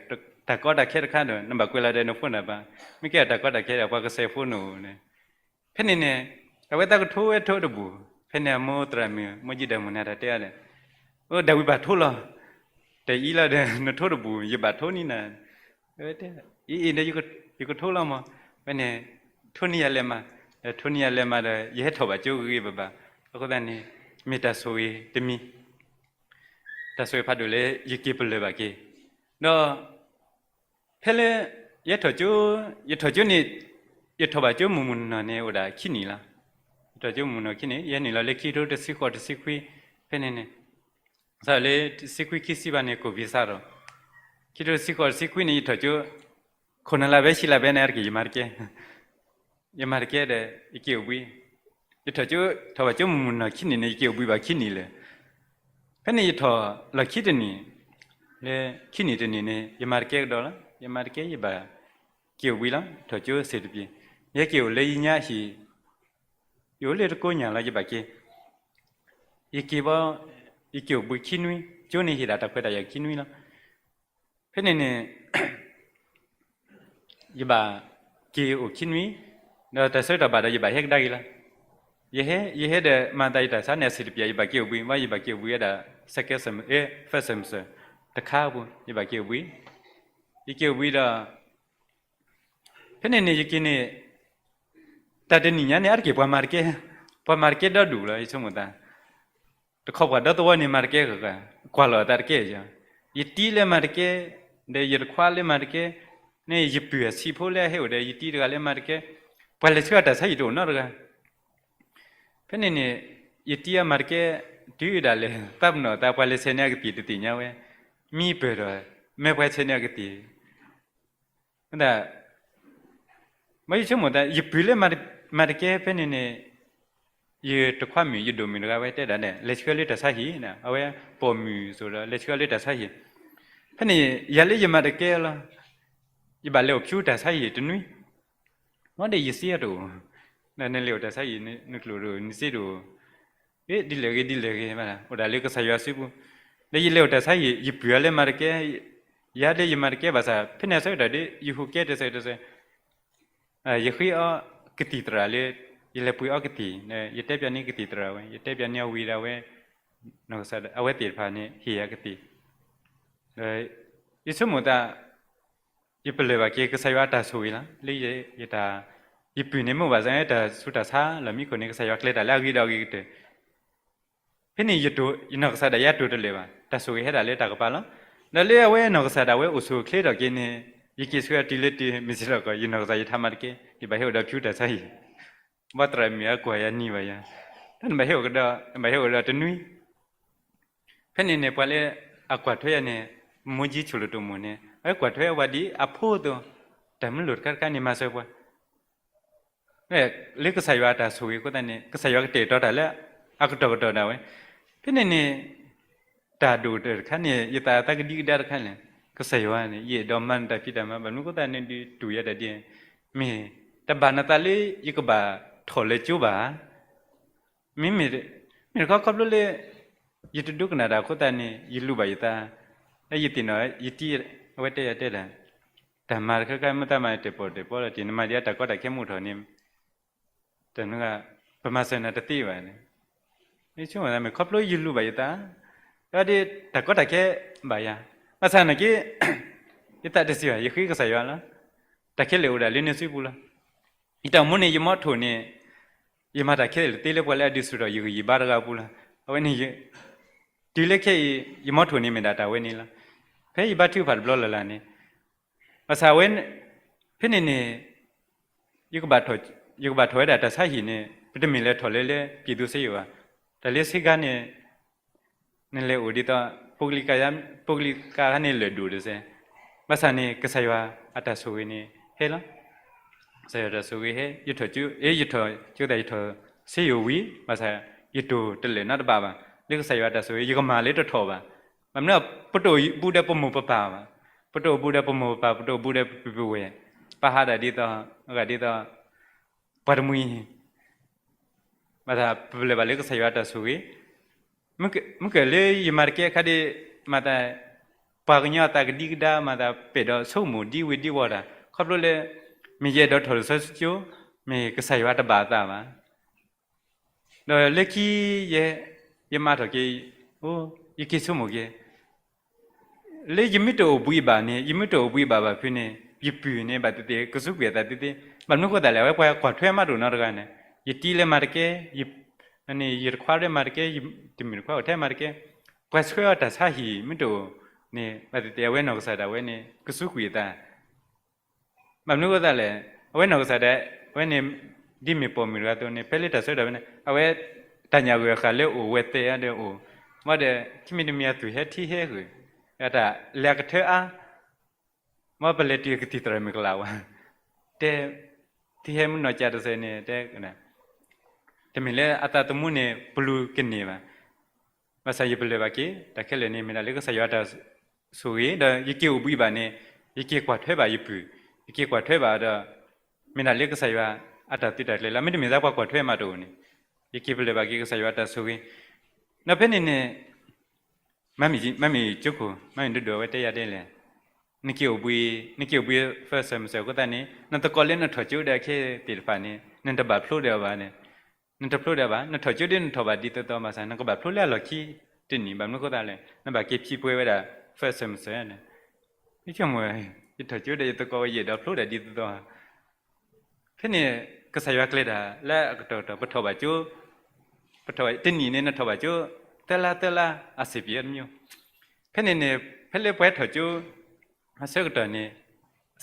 တၢ်ခဲတခါဒီး နဘၣ်ကွဲးလီၤဒီးနဖိနၢ်ဘၣ်, မ့ၢ်ကဲထီၣ်တၢ်ကီတၢ်ခဲဒီး ပှၤကစဲးဖိနအိၣ်န့ၣ်, ဖဲန့ၣ်န့ၣ်, အဝဲသးကထိဝဲထိတဘူၣ်, ဖဲန့ၣ်အမိၢ်သရၣ်မုၣ် မိၢ်ကံၣ်ဒၢမုၣ်န့ၣ် တၢ်တဲအီၤဒီး, အိၣ်ဒၣ်ဝံၤဘၣ်ထိလီၤ, တအံၤလီၤဒီး နထိတဘူၣ် ယဘၣ်ထိန့ၢ်နၤ, အဝဲတဲ, အံၤအံၤဒီး ယကထိလီၤမး, ဖဲန့ၣ်, ထိန့ၢ်ယၤလဲၤမး, ဒီးထိန့ၢ်ယၤလဲၤမးဒီး ယဟဲထီၣ်ဘၣ်ကၠိဂ့ၤဂ့ၤဘၣ်ဘၣ်, အဃိသတးန့ၣ်, မ့ၢ်တၢ်ဆိၣ်ဂ့ၤတမံၤ တၢ်ဆိၣ်ဂ့ၤဖးဒိၣ်လၢယက့ၤပလၢၢ်ဘၣ်က့ၤ, ဒီး ဖဲလၢ ယထီၣ်ကၠိ, ယထီၣ်ကၠိန့ၣ်, ယထီၣ်ဘၣ်ကၠိမုၢ်မုၢ်နီၢ်နီၢ်န့ၣ် အိၣ်ဒၣ်ခံနံၣ်လီၤ. ယထီၣ်ကၠိမုၢ်မုၢ်နီၢ်ခံနံၣ်, ယဲနုာ်လီၤလၢခံကထိတဆံဃိးတဆံခွံ, ဖဲန့ၣ်န့ၣ်, စးလၢတဆံခွံခံဆံဘၣ်န့ၣ် ကိးဘံစးထီၣ်, ခံကထိတဆံဃိးတဆံခွံန့ၣ် ယထီၣ်ကၠိ, ခိၣ်နလါဖဲဆံလါဖဲန့ၣ် အါတက့ၢ်ယမၤတကဲ ယမၤတကဲဒီး ယက့ၤအိၣ်ဘှံး, ယထီၣ်ကၠိ, ထီၣ်ဘၣ်ကၠိမုၢ်မုၢ်နီၢ်ခံနံၣ်န့ၣ် ယက့ၤအိၣ်ဘှံးဘၣ်ခံနံၣ်လၢာ်, ဖဲန့ၣ်ယထီၣ်လီၢ်ခံတနံၣ်, လၢခံနံၣ်တနံၣ်န့ၣ် ယမၤတကဲကဒီးလီၤ. ယမၤတကဲ ယဘၣ်က့ၤအိၣ်ဘှံးလီၤ. ထီၣ်ကၠိစ့ၢ်တပျ့ၤ, ယဟဲက့ၤအိၣ်လၢယညါဟံၣ်, ယအိၣ်လၢတကိးညၣ်လီၤ ယဘၣ်က့ၤ, ယက့ၤဘၣ်, ယက့ၤအိၣ်ဘှံးခံနွံ, ကၠိန့ၣ်ဟ့ၣ်ဒၣ်တၢ်ခွဲးတၢ်ယာ်ခံနွံလီၤ. ဖဲန့ၣ်န့ၣ် ယဘၣ်က့ၤအိၣ်ခံနွံ, ဒီးတၢ်ဆၢကတီၢ်ဘၣ်ဒီး ယဘၣ်ဟဲကဒါက့ၤလီၤ. ယဟဲ, ယဟဲဒီးမၤသးယတၢ်ဆါန့ၣ် အဆံးတပျး ယဘၣ်က့ၤအိၣ်ဘှံး, ဘၣ်ယဘၣ်က့ၤအိၣ်ဘှံးဝဲဒၣ် second sem, first semester တခါအပူၤ ယဘၣ်က့ၤအိၣ်ဘှံး, ယက့ၤအိၣ်ဘှံးဒီး ဖဲန့ၣ်န့ၣ် ယက့ၤန့ၣ် တၢ်တနံၣ်ညါန့ၣ် အါတက့ၢ်ပှၤမၤတကဲ, ပှၤမၤတကဲဒီဒူၣ်လီၤ ယဆိကမိၣ်သး တခီပှၤဒီသဝီန့ၣ်မၤတကဲ, ကွၢ်လီၤအသးတကဲဧါ, ယတံၤလၢမၤတကဲ, ဒီးယတခွါလၢမၤတကဲ, န့ၣ်ယပုၢ်အဆံးဖိလၢအဟဲအိၣ်ဒီး ယတံၤတဂၤလၢမၤတကဲ, ပှၤလဲၤဆှၢအတၢ်ဆါဟံၣ်တအိၣ်နီတဂၤ. ဖဲန့ၣ်န့ၣ် ယတံၤအမၤတကဲ, တုၤဒၣ်လဲာ် သးပနီၣ်သး ပှၤလဲၤဆဲးန့ၢ်အကသံၣ်တသ့ၣ်ညါဝဲ, မံပၢၢ်ဒီး မ့ၢ်ပှၤဆဲးန့ၢ်အကသံၣ် မ့ၢ်ယဆိကမိၣ်သး ယပုၢ်လၢမၤတကဲဖဲန့ၣ်န့ၣ်, ယတခွါမုၣ် ယဒိၣ်မုၣ်တဂၤဝဲတဲဒၣ်န့ၣ် လဲၤဆှၢလၢတၢ်ဆါဟံၣ်, အဝဲပိာ်မုၣ်စိၤဒီး လဲၤဆှၢလၢတၢ်ဆါဟံၣ်, ဖဲန့ၣ် ယၤလၢယမၤတကဲလီၤ, ယဘၣ်လဲၤအိၣ်ဖၠူတၢ်ဆါဟံၣ်တနွံ, မ့ၢ်ဒီးယစ့အတအိၣ်, နလဲၤအိၣ်တၢ်ဆါဟံၣ် နကျိၣ်တအိၣ် နစ့တအိၣ် ဒ်လဲၣ်ဂ့ၤဒ်လဲၣ်ဂ့ၤ အိၣ်ဒၣ်လၢကစၢ်ယွၤစုပူၤ, ဒီးယလဲၤအိၣ်တၢ်ဆါဟံၣ် ယပုၢ်အီၤလၢမၤတကဲ, ယၤလၢယမၤတကဲဘၣ်ဆၣ် ဖဲန့ၣ်အဆၢကတီၢ်ဒီး ယဟူးကဲတစဲးတစဲး, ယဃ့အီကသံၣ်သရၣ်လၢ ယလဲၤပှ့ၤအီကသံၣ်, ယတဲပၠးန့ၢ်ကသံၣ်သရၣ်ဝဲ, ယတဲပၠးန့ၢ်အဝံၤဒီးဝဲ, အဝဲသ့ၣ်တဖၣ်န့ၣ်ဟ့ၣ်ယၤကသံၣ်, ဒီးယဆိကမိၣ်သး ယပလၢၢ်ဘၣ်က့ၤ ကစၢ်ယွၤအတၢ်ဆိၣ်ဂ့ၤလီၤ. လၢယတၢ်, ယပုၢ်န့ၣ်မ့ၢ်ဘၣ်ဆၣ် တၢ်ဆူးတၢ်ဆါလီၢ်မံခိၣ်န့ၣ် ကစၢ်ယွၤကျဲၤတၢ်လၢအဂ့ၤဒီးအဂ့ၤကတၢၢ်. ဖဲန့ၣ် ယနီၢ်ကစၢ်ဒၣ်ယၤတိၢ်တလၢာ်ဘၣ်, တၢ်ဆိၣ်ဂ့ၤဟဲဒၣ်လၢတၢ်ကပၤလီၤ. ဒီးလၢအဝဲနီၢ်ကစၢ်ဒၣ်ဝဲအိၣ်ဆူၣ်အိၣ်ချ့ထီၣ်က့ၤန့ၣ်, ယက့ၤဆှၢအတုၤလၢတုၤ မ့ၢ်စ့ၢ်ကီး ယနီၢ်ကစၢ်ယထးမၤတကဲ, ယဘၣ်ဟဲအိၣ်ဒီးဖၠူတၢ်ဆါဟံၣ်, ဘၣ်သရၣ်မုၣ်အကွၢ်ယၤနံၤဘၣ်ယၤ, တၢ်နဘၣ်ဟဲအိၣ်ကဒီး, နဘၣ်ဟဲအိၣ်ဒီးတနွံ ဖဲန့ၣ်န့ၣ် ပှၤလၢအကွၢ်ထွဲယၤန့ၣ်, မိၢ်ကံၣ်ဆိၣ်လိၣ်တိၢ်မိၣ်န့ၣ် အဝဲကွၢ်ထွဲဝဲဒ်အဖိအသိး, တၢ်မၢလိာ်တခါတခါန့ၣ်မၤစၢၤပှၤ, လၢကစၢ်ယွၤအတၢ်ဆိၣ်ဂ့ၤအဃိသတးန့ၣ် ကစၢ်ယွၤကတဲာ်ကတီၤတၢ်လၢအကတီၢ်ကတီၢ်ဒၣ်ဝဲ, ဖဲန့ၣ်န့ၣ် တၢ်ဒိၣ်တၢ်တခါန့ၣ် ယသးအသးကဒံကဒါတခါန့ၣ်, ကစၢ်ယွၤန့ၣ် ယအဲၣ်ဒိးမၤနတၢ်ဖံးတၢ်မၤ ဘၣ်မနုၤအဃိသတးန့ၣ် ဒုးတူၢ်ယၤတၢ်ဒ်, မ့ၢ်တဘၣ်နသးလၢယကဘၣ်ထီၣ်လဲၤကၠိဘၣ် မ့မ့ၢ်, မ့ၢ်တခီခီဖျိလၢ ယတဒိကနၣ်တၢ်အဃိသတးန့ၣ် ယလူၤဘၣ်ယသး, လၢယသ့ၣ်နီၣ် ယတံၤ အဝဲတဲယၤတဲဒၣ်, တၢ်မၤတခါခါမ့ၢ်သးမၤတၢၢ်ပီၣ်တၢၢ်ပီလီၤတံၢ် နမၤဒ်အတၢ်ကီတၢ်ခဲမ့ၢ်အိၣ်ထီၣ်န့ၣ် တၢ်နဂၤ ပမၤစၢၤနၤတသ့ဘၣ်န့ၣ်, မ့ၢ်ဆိကမိၣ်သးမ့ၢ်ခီဖျိယလူၤဘၣ်ယသး, ဒီးဒ်တၢ်ကီတၢ်ခဲဘၣ်ယၤ, ဘၣ်ဆၣ်နာ်က့ ယသးတဆံးဘၣ် ယဃ့ကစၢ်ယွၤလီၤ. တၢ်ခဲလၢာ်အိၣ်ဒၣ်လၢန့ၣ်စုပူၤလီၤ. ယတၢ်အိၣ်မူန့ၣ် ယမီထိၣ်န့ၣ် ယမၤတၢ်ခဲလၢာ်သ့လၢပှၤလၢအဒုးဆူၣ်ထီၣ်ယဂံၢ်ယဘါတဂၤအပူၤလီၤ. အဝဲန့ၣ် တုၤလၢခဲအံၤ ယမီထိၣ်န့ၣ်မ့ၢ်ဒၣ်တၢ်ဝဲန့ၣ်လီၤ. ဖဲယဘါထုကဖၣ်တဘျီလၢ်လၢ်န့ၣ် ဘၣ်ဆၣ်ဝဲ ဖဲန့ၣ်န့ၣ် ယကဘၣ်ထီၣ် ယကဘၣ်ထီၣ်ဝဲဒၣ်တၢ်ဆါဟံၣ်န့ၣ် ပတမ့ၢ်လဲၤထီၣ်လၢလၢ ပြည်သူ့ဆေးရုံ ဘၣ်. တၢ်လၢဆေးခန်းန့ၣ် နလဲၤအိၣ်ဒ်သိး ပုဂ္ဂလိက ပုဂ္ဂလိက န့ၣ်လၢာ်ဒိၣ်တစဲး, ဘၣ်ဆၣ်န့ၣ် ကစၢ်ယွၤအတၢ်ဆိၣ်ဂ့ၤန့ၣ်ဟဲလီၤ. ကစၢ်ယွၤတၢ်ဆိၣ်ဂ့ၤဟဲ ယထီၣ်ကၠိ ယထီၣ်ကၠိသး ယထီၣ်ဆေးရုံဝံၤ ဘၣ်ဆၣ် ယတိၢ်တလၢာ်နီတဘ့ၣ်ဘၣ်. လၢကစၢ်ယွၤအတၢ်ဆိၣ်ဂ့ၤ ယကမၤလၢတထီၣ်ဘၣ်. ဘၣ်မနုၤ ပတအိၣ်ဘူးဒီးပမိၢ်ပပၢ်ဘၣ်. ပတအိၣ်ဘူးဒီးပမိၢ်ပပၢ် ပတအိၣ်ဘူးဒီးပပုၢ်ပဝဲၢ်, ပာ်ဟးဒၣ်ဒ်သိး အဂၤဒ်သိး ပှၤတမှံၤ ဘၣ်ဆၣ်ပလၢၢ်ဘၣ်လၢကစၢ်ယွၤအတၢ်ဆိၣ်ဂ့ၤ, မုၢ်ကၢၢ်လၢယမၤတကဲအခါဒီး မၤသး ပှၤကညီအသးကဒံကဒါ မၤသးပဲာ်ဒီးဆိကမိၣ်ဒ်ဝ့ၤဒ်ဝီၤတၢ် ခီဖျိလၢ မ့ၢ်ယအဲၣ်ဒိးထီၣ်လၢစီဆှံကၠိ မ့ၢ်ကစၢ်ယွၤတဘၣ်အသးဘၣ်. ဒီးလၢခံ ယ ယမၤထီၣ်က့ၤ အိ ယက့ၤဆိကမိၣ်က့ၤ လၢယမ့ၢ်တအိၣ်ဘှံးဘၣ်န့ၣ် ယမ့ၢ်တအိၣ်ဘှံးဘၣ်ဘၣ်ဖုးန့ၣ် ယပုၢ်န့ၣ် ဘၣ်သ့ၣ်သ့ၣ် ကစူးကွံာ်အသးသ့သ့, ဘၣ်မနုၤဃိသတးလဲၣ် အဝဲပှၤကွၢ်ထွဲမးတအိၣ်နီတဂၤန့ၣ်, ယတံၤလၢမၤတကဲ, ယတခွါလၢမၤတကဲ, တမုၣ်တခွါအိၣ်ထဲမၤတကဲ, ပှၤဆှၢအီၤတၢ်ဆါဟံၣ်မ့ၢ်တအိၣ်န့ၣ် ဘၣ်သ့ၣ်သ့ၣ် အဝဲနီၢ်ကစၢ်ဒၣ်ဝဲန့ၣ် ကစူးကွံာ်အသး ဘၣ်မနုၤဃိသတးလဲၣ်, အဝဲနီၢ်ကစၢ်ဒၣ်ဝဲန့ၣ် ဒ်မ့ၢ်ပိာ်မုၣ်တဂၤအသိးန့ၣ် ဖဲလၢတၢ်ဆၢကတီၢ်ဖဲန့ၣ် အဝဲ တၢ်ညၣ်ဂုၤအဃာ်လၢအိၣ်ဝဲသဲအါဒီးအိၣ်, မ့ၢ်ဒီး ခံမံၤတမံၤအသူၣ်ဟဲထံဟဲဂုၤ, အတၢ်လဲၤအကထၢအါ, မ့ၢ်ပလဲၤတုၤကသံၣ်သရၣ်မုၣ်ကလးဝဲ, တဲ ထံဟဲမုၢ်နီၢ်ကၠးတစဲးန့ၣ် တဲ တမ့ၢ်လၢအသးသမူန့ၣ် ပလူၤကန့ၢ်ဘၣ်. ဘၣ်ဆၣ်ယပလၢၢ်ဘၣ်က့ၤ တၢ်ခဲလၢာ်န့ၣ် မ့ၢ်ဒၣ်လၢကစၢ်ယွၤအတၢ်ဆိၣ်ဂ့ၤ ဒီးယက့ၤအိၣ်ဘှံးဘၣ်န့ၣ် ယက့ၤကွၢ်ထွဲဘၣ်ယပုၢ်, ယက့ၤကွၢ်ထွဲဘၣ်ဒီး မ့ၢ်ဒၣ်လၢကစၢ်ယွၤအတၢ်သုးတၢ်ကျဲၤလီၤ. မ့တမ့ၢ်သးပှၤကွၢ်ထွဲမးတအိၣ်န့ၣ် ယက့ၤပလၢၢ်ဘၣ်က့ၤကစၢ်ယွၤအတၢ်ဆိၣ်ဂ့ၤ, ဒီးဖဲန့ၣ်န့ၣ် မၤမ့ၢ်ကၠိခိၣ် မၤမ့ၢ်ဒိၣ်ဒိၣ်အဝဲတဲယၤဒ်လဲၣ်, နက့ၤအိၣ်ဘှံး နက့ၤအိၣ်ဘှံး first semester အဃိသတးန့ၣ် နသကိးလၢနထီၣ်ကၠိဒီးခဲသ့ၣ်တဖၣ်န့ၣ် နတဘၣ်ဖျိဒီးအီၤဘၣ်န့ၣ်, နတဖျိဒီးအီၤဘၣ်, နထီၣ်ကၠိဒ်နထီၣ်ဘၣ်ဒ်သိးသိးဘၣ်ဆၣ် နကဘၣ်ဖျိလၢအလီၢ်ခံတနံၣ် ဘၣ်မနုၤဃိသတးလဲၣ် နဘၣ်က့ၤဖံးပှဲၤဝဲဒၣ် first semester န့ၣ်, ယဆိကမိၣ် ယထီၣ်ကၠိဒီးယသကိးဝဲယအဲၣ်ဒိးဖျိဒၣ်ဒ်သိးသိး ဖဲန့ၣ် ကစၢ်ယွၤကျဲၤတၢ်လၢအကတီၢ်ကတီၢ် ပထီၣ်ဘၣ်ကၠိ, ပထီၣ်တနံၣ်န့ၣ် နထီၣ်ဘၣ်ကၠိ သၢလါသၢလါ အဆင်ပြေတမံၤ, ဖဲန့ၣ်န့ၣ် ဖဲလၢပှၤထီၣ်ကၠိ အဆၢကတီၢ်န့ၣ်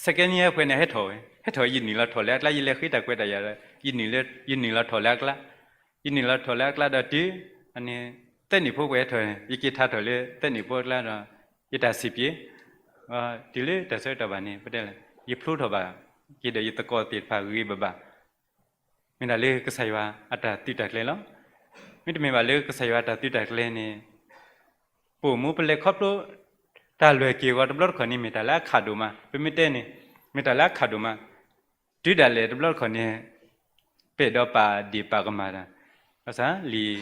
second year ပှဲၤန့ၣ် ဟဲထီၣ်ဝဲ ဟဲထီၣ်ယနုာ်လီၤထီၣ်လၢအကျါ ယလဲၤဃ့တၢ်ကွဲးတၢ်ယာ်ဒီး ယနုာ်လီၤထီၣ်လၢအကျါ, ယနုာ်လီၤထီၣ်လၢအကျါဒီးတုၤ သၢနံၣ်ဖိပှဲၤထီၣ် ယက့ၤထါထီၣ်လၢသၢနံၣ်ဖိအကျါဒီး ယတၢ်ဆံးပ့ၤ တုၤလၢတၢ်ဆၢကတီၢ်ဘၣ်န့ၣ် ပတဲလဲၣ် ယဖျိထီၣ်ဘၣ်က့ၤဒီးယသကိးသ့ၣ်တဖၣ်ဂ့ၤဂ့ၤဘၣ်ဘၣ် မ့ၢ်ဒၣ်လၢကစၢ်ယွၤအတၢ်သုးတၢ်ကျဲၤလီၤ. မ့တမ့ၢ်ဘၣ်လၢကစၢ်ယွၤအတၢ်သုးတၢ်ကျဲၤန့ၣ် ပအိၣ်မူပလဲၤခီဖျိ တၢ်လဲၤက့ၤအဂီၤတဘျီတခီၣ်န့ၣ် မ့ၢ်တၢ်လၢအခးဒိၣ်မး, ပမ့ၢ်တဲန့ၣ် မ့ၢ်တၢ်လၢအခးဒိၣ်မး, တုၤဒၣ်လဲာ်တဘျီတခီၣ်န့ၣ် ပအဲၣ်ဒိးပာ်ဒ့ၣ်ပာ်ကမၣ်တၢ်, ဘၣ်ဆၣ်လံာ်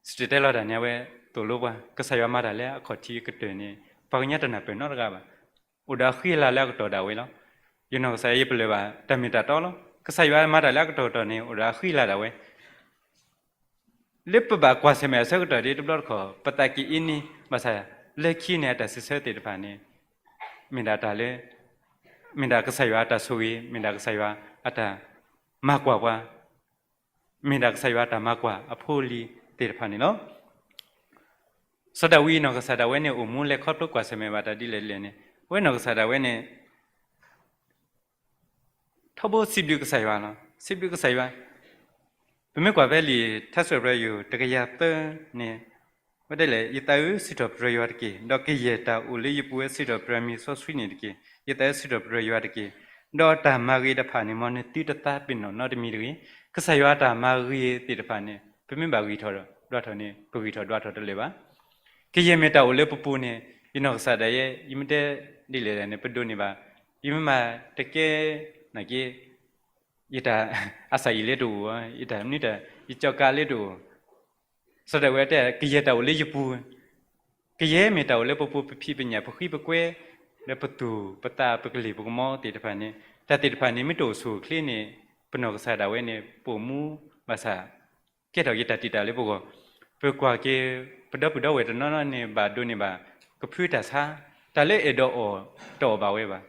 စံၣ်တဲၤတဲလီၤတၢ်န့ၣ် အဝဲသိၣ်လိပှၤ ကစၢ်ယွၤမၤတၢ်လၢအခီၣ်ထံးကတၢၢ်န့ၣ် ပှၤကညီတနၢ်ပၢၢ်နီတဂၤဘၣ်. အိၣ်ဒီးအဃံအလၤလၢအကတီၢ်ဒၣ်ဝဲလီၤ. ယနီၢ်ကစၢ်ယပလၢၢ်ဘၣ် တၢ်မ့ၢ်တၢ်တီလီၤ. ကစၢ်ယွၤမၤတၢ်လၢအကတီၢ်ကတီၢ်န့ၣ် အိၣ်ဒီးအဃံအလၤဒၣ်ဝဲ လၢပဘၣ်ကွၢ်ဆၢၣ်မဲာ်အဆၢကတီၢ်ဒ်တဘျီတခီၣ် ပသးက့ၤအ့န့ ဘၣ်ဆၣ် လၢခံန့ၣ်အတၢ်စံးဆၢသ့ၣ်တဖၣ်န့ၣ် မ့ၢ်ဒၣ်တၢ်လၢ မ့ၢ်ဒၣ်ကစၢ်ယွၤအတၢ်ဆိၣ်ဂ့ၤ မ့ၢ်ဒၣ်ကစၢ်ယွၤအတၢ်မၤကွၢ်ပှၤ မ့ၢ်ဒၣ်ကစၢ်ယွၤအတၢ်မၤကွၢ်အဖိအလံၤသ့ၣ်တဖၣ်န့ၣ်လီၤ. စီၤဒၤဝံးနီၢ်ကစၢ်ဒၣ်ဝဲန့ၣ် အိၣ်မူလဲၤခီဖျိကွၢ်ဆၢၣ်မဲာ်ဘၣ်တၢ်ဒ်လဲၣ်ဒ်လဲၣ်န့ၣ် အဝဲနီၢ်ကစၢ်ဒၣ်ဝဲန့ၣ် ထီဘိစံးဘျုးကစၢ်ယွၤလီၤ. စံးဘျုးကစၢ်ယွၤ ပမ့ၢ်ကွၢ်ဖဲလံာ်ထါစံးပတြၢၤယိၤ တကယၤသၢန့ၣ် ဝဲတဲလဲၣ်, ယသးဧၢ, စံးထီၣ်ပတြၢၤယွၤတက့ၢ်. ဒီးကယဲၢ်တၢ်အိၣ်လၢယပူၤဝဲ စံးထီၣ်ပတြၢၤမံၤစီဆှံန့ၣ်တက့ၢ်. ယသးဧၢ, စံးထီၣ်ပတြၢၤယွၤတက့ၢ်. ဒီးတၢ်မၤဂ့ၤတဖၣ်န့ၣ် မ်နသုတသးပ့ၤနီၣ်နီတမံၤတဂ့ၤ. ကစၢ်ယွၤအတၢ်မၤဂ့ၤသ့ၣ်တဖၣ်န့ၣ် ပမ့ၢ်ဘၣ်ဂံၢ်ထီၣ်ဒွးထီၣ်န့ၣ် ပဂံၢ်ထီၣ်ဒွးထီၣ်တလၢာ်ဘၣ်. ကယဲၢ်မ့ၢ်တၢ်အိၣ်လၢပပူၤန့ၣ် ယနီၢ်ကစၢ်ဒၣ်ယဲ ယမ့ၢ်တဲဒ်လဲၣ်ဒ်လဲၣ်န့ၣ် ပဒိးန့ၢ်ဘၣ်. ယမ့ၢ်မၤတကဲနာ်က့ ယတၢ်အစၢ်အံၤလၢတအိၣ်, ယတၢ်မနုၤတၢ် ယကၠီကါလၢတအိၣ်. စီၤဒၤဝံးတဲ ကယဲၢ်တၢ်အိၣ်လၢယပူၤ, ကယဲၢ်မ့ၢ်တၢ်အိၣ်လၢပပူၤ ပဖံးပညၣ် ပဃံပကွဲ, လၢပသူၣ်ပသး ပကလ့ၢ်ပကမီၤသ့ၣ်တဖၣ်န့ၣ်, တၢ်သ့ၣ်တဖၣ်န့ၣ် မ့ၢ်တအိၣ်ဆူၣ်အိၣ်ချ့န့ၣ်, ပနီၢ်ကစၢ်ဒၣ်ဝဲန့ၣ် ပအိၣ်မူဘၣ်ဆၣ် ကဲထီၣ်က့ၤတၢ်တံာ်တာ်လၢပဂီၢ်, ပကွၢ်က့ၤ ပဒီပုၢ်ဒီဝဲၢ်တနီၤနီၤန့ၣ် ဘၣ်ဒိးန့ၢ်ဘၣ် ကဖုတၢ်ဆါ, တၢ်လၢအဲၣ်ဒိးအီၣ် တအီၣ်ဘၣ်ဝဲဘၣ်,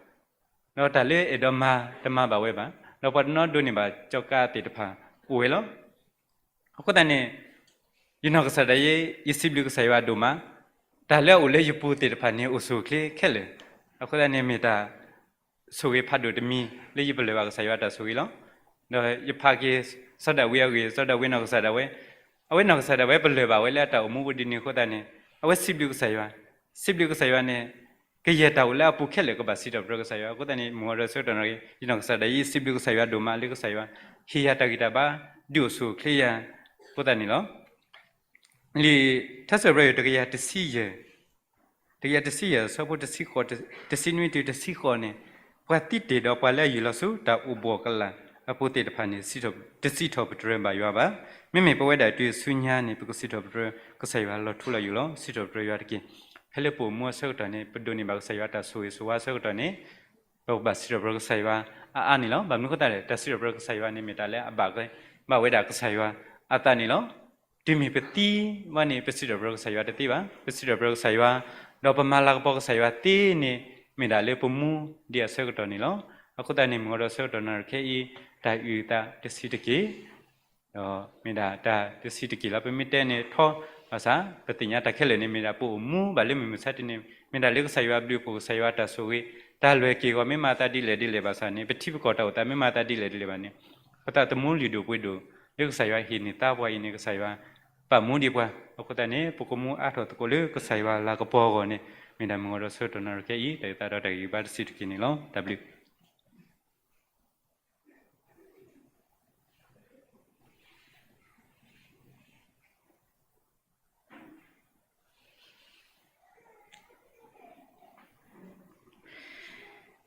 ဒီးတၢ်လၢအဲၣ်ဒိးမၤ တမၤဘၣ်ဝဲဘၣ်, ဒီးပှၤတနီၤဒိးန့ၢ်ဘၣ် ကၠီကးသ့ၣ်တဖၣ် အိၣ်ဝဲလီၤ. အဃိသတးန့ၣ် ယနီၢ်ကစၢ်ဒၣ်ယဲ ယစံးဘျုးကစၢ်ယွၤဒိၣ်မး, တၢ်လၢအအိၣ်လၢယပူၤသ့ၣ်တဖၣ်န့ၣ် အိၣ်ဆူၣ်အိၣ်ချ့ခဲလၢာ်, အဃိသတးန့ၣ်မ့ၢ်တၢ် ဆိၣ်ဂ့ၤဖးဒိၣ်တမံၤ လၢယပလၢၢ်ဘၣ်ကစၢ်ယွၤတၢ်ဆိၣ်ဂ့ၤလီၤ. ဒီးယဖးက့ၤ စီၤဒၤဝံးအဂ့ၢ်, စီၤဒၤဝံးနီၢ်ကစၢ်ဒၣ်ဝဲ, အဝဲနီၢ်ကစၢ်ဒၣ်ဝဲပလၢၢ်ဘၣ်ဝဲလၢအတၢ်အိၣ်မူပူၤဒ်န့ၣ်အဃိသတးန့ၣ်, အဝဲစံးဘျုးကစၢ်ယွၤ, စံးဘျုးကစၢ်ယွၤန့ၣ် ကယဲၢ်တၢ်အိၣ်လၢအပူၤခဲလၢာ်ကဘၣ်စံးထီၣ်ပတြၢၤကစၢ်ယွၤ, အဃိသတးန့ၣ် မုၢ်ဂီၤဒီးဆၢကတီၢ်န့ၣ် ယနီၢ်ကစၢ်ဒၣ်ယဲ ယစံးဘျုးကစၢ်ယွၤဒိၣ်မးလၢကစၢ်ယွၤ ဟ့ၣ်ယၤတၢ်ဂံၢ်တၢ်ဘါ ဒုးအိၣ်ဆူၣ်အိၣ်ချ့ယၤ အဃိသတးန့ၣ်လီၤ. လံာ်ထါစံးပတြၢၤ တကယၤတဆံယဲၢ်, တကယၤတဆံယဲၢ် အဆၢဖိတဆံဃိး, တဆံနွံတုၤတဆံဃိးန့ၣ်, ပှၤသံတ့ၢ်ဒီးပှၤလၢအယုၢ်လီၤဆူတၢ်အိၣ်ဘှီၣ်ကလာ်အပူၤသ့ၣ်တဖၣ်န့ၣ် တစံးထီၣ်ပတြၢၤဘၣ်ယွၤဘၣ်. မ့မ့ၢ်ပဝဲဒၣ်တုၤဆူညါန့ၣ် ပကစံးထီၣ်ပတြၢၤကစၢ်ယွၤလီၤထူလီၤယိာ်လီၤ. စံးထီၣ်ပတြၢၤယွၤတက့ၢ်. ဖဲလၢပအိၣ်မူအဆၢကတီၢ်န့ၣ် ပဒိးန့ၢ်ဘၣ်ကစၢ်ယွၤတၢ်ဆိၣ်ဂ့ၤဆိၣ်ဝါအဆၢကတီၢ်န့ၣ် ပကဘၣ်စံးထီၣ်ပတြၢၤကစၢ်ယွၤအါအါန့ၣ်လီၤ. ဘၣ်မနုၤအဃိသတးလဲၣ်, တၢ်စံးထီၣ်ပတြၢၤကစၢ်ယွၤန့ၣ် မ့ၢ်တၢ်လၢအဘၣ်က့ၤဘၣ်ဝဲဒၣ်ကစၢ်ယွၤအသးန့ၣ်လီၤ. တုၤမ့ၢ်ပသံဘၣ်န့ၣ် ပစံးထီၣ်ပတြၢၤကစၢ်ယွၤတသ့ဘၣ်. ပစံးထီၣ်ပတြၢၤကစၢ်ယွၤ, ဒီးပမၤလၤကပီၤကစၢ်ယွၤသ့န့ၣ် မ့ၢ်ဒၣ်လၢပမူဒံးအဆၢကတီၢ်န့ၣ်လီၤ. အဃိသတးန့ၣ် မုၢ်ဂီၤဒီးဆၢကတီၢ်နၣ်ရံၣ်ခဲအံၤ တၢ်အုၣ်အသးတဆံးတက့ၢ် ဒီးမ့ၢ်ဒၣ်တၢ်တဆံးတက့ၢ်လီၤ. ပမ့ၢ်တဲန့ၣ်ထီဘၣ်ဆၣ် ပသ့ၣ်ညါတၢ်ခဲလၢာ်န့ၣ် မ့ၢ်ဒၣ်ပအိၣ်မူဘၣ်လၢမုၢ်မဆါတနံၤ, မ့ၢ်ဒၣ်လၢကစၢ်ယွၤဘျုးဖှိၣ် ကစၢ်ယွၤတၢ်ဆိၣ်ဂ့ၤ, တၢ်လဲၤက့ၤအဂီၢ်မ့ၢ်မၤအသးဒ်လဲၣ်ဒ်လဲၣ်ဘၣ်ဆၣ်န့ၣ်, ပထံပကီၢ်တၢ်အိၣ်သးမ့ၢ်မၤအသးဒ်လဲၣ်ဒ်လဲၣ်ဘၣ်န့ၣ်, ပသးသမူလုၢ်ဒိၣ်ပှ့ၤဒိၣ် လၢကစၢ်ယွၤဟ့ၣ်န့ၢ်သးပှၤအံၤန့ၣ် ကစၢ်ယွၤပာ်မူဒံးပှၤ. အဃိသတးန့ၣ် ပကမူအါထီၣ်သကိးလၢကစၢ်ယွၤလၤကပီၤအဂီၢ်န့ၣ် မ့ၢ်ဒၣ်မုၢ်ဂီၤဒီးဆၢကတီၢ်နၣ်ရံၣ်ခဲအံၤ တၢ်အုၣ်သးဒီးတၢ်ဂံၢ်ဘါတဆံးတက့ၢ်န့ၣ်လီၤ.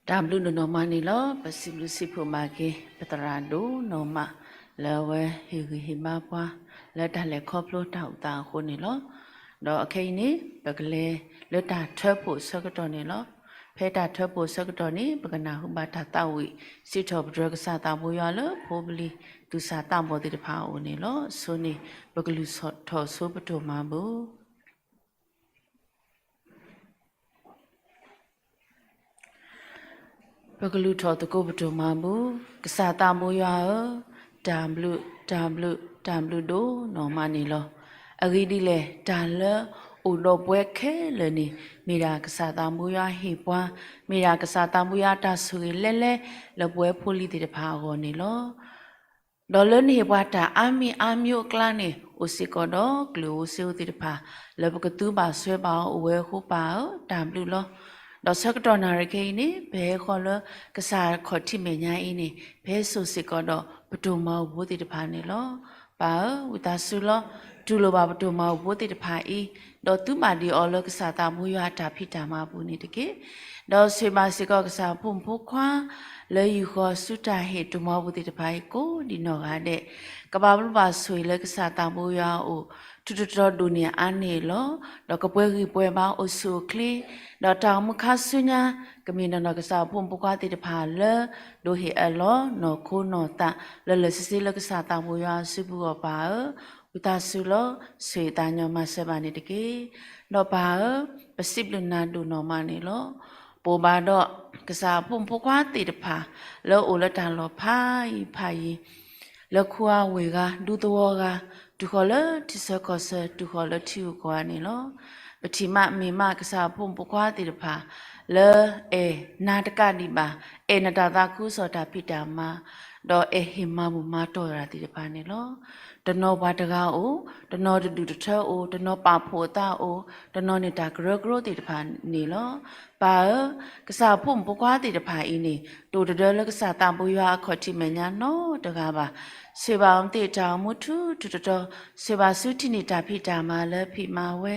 တၢ်ဘျုး တၢ်ဘျုးဒိၣ်နီၢ်မးန့ၣ်လီၤ. ပစံးဘျုးစံးဖှိၣ်ဘၣ်က့ၤ ပသရၣ်ဒိၣ်နီၢ်မး လၢအဝဲဟ့ၣ်ဂံၢ်ဟ့ၣ်ဘါပှၤ လၢတၢ်လဲၤခီဖျိတၢ်အိၣ်သးအဃိန့ၣ်လီၤ. ဒီးအခဲအံၤန့ၣ် ပကလဲၤလၢတၢ်ထၢဖှိၣ်ဆၢကတီၢ်န့ၣ်လီၤ. ဖဲတၢ်ထၢဖှိၣ်ဆၢကတီၢ်န့ၣ် ပကနၢ်ဟူဘၣ်တၢ်သးဝံၣ် စံးထီၣ်ပတြၢၤကစၢ်သးဘိယွၤလၢဖိပလံၤ သူၣ်စၢ်သးဘီၣ်သ့ၣ်တဖၣ်အအိၣ်န့ၣ်လီၤ. အဆိန့ၣ် ပကလုၢ်ထီၣ်ဆိပတိၢ်မၤဘူၣ် ပကလုၢ်ထီၣ်သကိးပတိၢ်မၤဘူၣ်, ကစၢ်သးဘိယွၤဧၢ, တၢ်ဘျုး, တၢ်ဘျုး, တၢ်ဘျုးဒိၣ်နီၢ်မးန့ၣ်လီၤ. အဂ့ၢ်ဒ်လဲၣ်, တၢ်လၢအိၣ်ဒီးပဝဲခဲလၢာ်န့ၣ် မ့ၢ်ဒၣ်ကစၢ်သးဘိယွၤဟ့ၣ်ပှၤ, မ့ၢ်ဒၣ်ကစၢ်သးဘိယွၤတၢ်ဆိၣ်ဂ့ၤလဲၤလဲၤ လၢပဝဲဖိလံၤသ့ၣ်တဖၣ်အဂီၢ်န့ၣ်လီၤ. ဒီးလၢနဟ့ၣ်ပှၤတၢ်အါမံၤအါမံၤအကျါန့ၣ် အိၣ်စ့ၢ်ကီးဒီးကျိၣ်ဧိၤစ့ဧိၤသ့ၣ်တဖၣ် လၢပကသူဘၣ်ဆှၢဘၣ်အီၤအိၣ်ဝဲအဃိ ပၢ်ဧၢ, တၢ်ဘျုးလီၤ. ဒီးဆၢကတီၢ်နၣ်ရံၣ်ခဲအံၤန့ၣ် ပဟဲဃီၤလၢကစၢ်ခီၣ်ထံးမဲာ်ညါအံၤန့ၣ် ပဟဲစိာ်စ့ၢ်ကီးဒီးပတိၢ်မၤဘူၣ်ဖိသ့ၣ်တဖၣ်န့ၣ်လီၤ. ပၢ်ဧၢ, ဝံသးစူၤလီၤ. တူၢ်လိာ်ဘၣ်ပတိၢ်မၤဘူၣ်ဖိသ့ၣ်တဖၣ်အံၤ, ဒီးသူဘၣ်ဒံးအီၤလၢကစၢ်သးဘိယွၤအတၢ်ဖံးတၢ်မၤပူၤန့ၣ်တက့ၢ်. ဒီးဆိၣ်ဂ့ၤဘၣ်စ့ၢ်ကီးကစၢ်အဖိမုၣ်ဖိခွါ လၢယူၢ်ဃီၤဆူတၢ်ဟ့ၣ်တိၢ်မၤဘူၣ်သ့ၣ်တဖၣ်အံၤကိးဒံးနီၢ်ဂၤဒဲး, ကဘၣ်ဘျုးဘၣ်ဆိၣ်ဂ့ၤလၢကစၢ်သးဘိယွၤအအိၣ် ထူးတတီၤဒိၣ်န့ၢ်အါန့ၢ်လီၤ. ဒီးကပှဲၤဂံၢ်ပှဲၤဘါအိၣ်ဆူၣ်အိၣ်ချ့, ဒီးတၢ်အိၣ်မူခါဆူညါ ကမ့ၢ်နီၢ်နီၢ်ကစၢ်အဖိမုၣ်ဖိခွါသ့ၣ်တဖၣ်လၢ ဒိးဟ့ၣ်အၢၣ်လီၤနီၢ်ခိနီၢ်သး လၢလၢာ်ဆ့ဆ့လၢကစၢ်သးဘိယွၤအစုပူၤအဂီၢ် ပၢ်ဧၢ, ဝံသးစူၤလီၤ. ဆိၣ်ဂ့ၤသးညီမၤစၢၤဘၣ်န့ၣ်တက့ၢ်. ဒီးပၢ်ဧၢ, ပစံးဘျုးနၤဒိၣ်နီၢ်မးန့ၣ်လီၤ. ပအိၣ်ဘၣ်ဒီးကစၢ်အဖိမုၣ်ဖိခွါသ့ၣ်တဖၣ် လၢအိၣ်လၢတၢ်လီၢ်ဖးယံၤဖးယံၤ လၢခူအဝ့ၢ်ဂၤ ဒူသဝီဂၤ, တုၤဃီၤလၢထံဆၢကီၢ်ဆၢ, တုၤဃီၤလၢထံဂုၤကီၢ်ဂၤန့ၣ်လီၤ. ပထံၣ်မးမ့ၢ်မးကစၢ်အဖိမုၣ်ဖိခွါသ့ၣ်တဖၣ် လၢအဲၣ်နၤတကးဒံးဘၣ်, အဲၣ်နတၢ်သးခုကစီၣ်တၢ်ဖံးတၢ်မၤ, ဒီးအဲၣ်ဟ့ၣ်မၤဘူၣ်မၤတီၢ်တၢ်သ့ၣ်တဖၣ်န့ၣ်လီၤ. တနီၤပှၤတဂၤအိၣ်, တနီၤတဒူၣ်တထၢအိၣ်, တနီၤပာ်ဖှိၣ်အသးအိၣ်, တနီၤန့ၣ်တၢ်ကရၢကရိသ့ၣ်တဖၣ်န့ၣ်လီၤ. ပၢ်ဧၢ, ကစၢ်အဖိမုၣ်ဖိခွါသ့ၣ်တဖၣ်အံၤန့ၣ် တအိၣ်တဒၢလၢကစၢ်သးဘိယွၤအခီၣ်ထံးမဲာ်ညါနီတဂၤဘၣ်. ဆိၣ်ဂ့ၤဘၣ်အီၤမ့ၢ်သ့ၣ်တၢ်အိၣ်မူထူထူတီတီ, ဆိၣ်ဂ့ၤဘၣ်ဆူထံၣ်န့ၢ်တၢ်ဖံးတၢ်မၤလၢဖံးမၤဝဲ,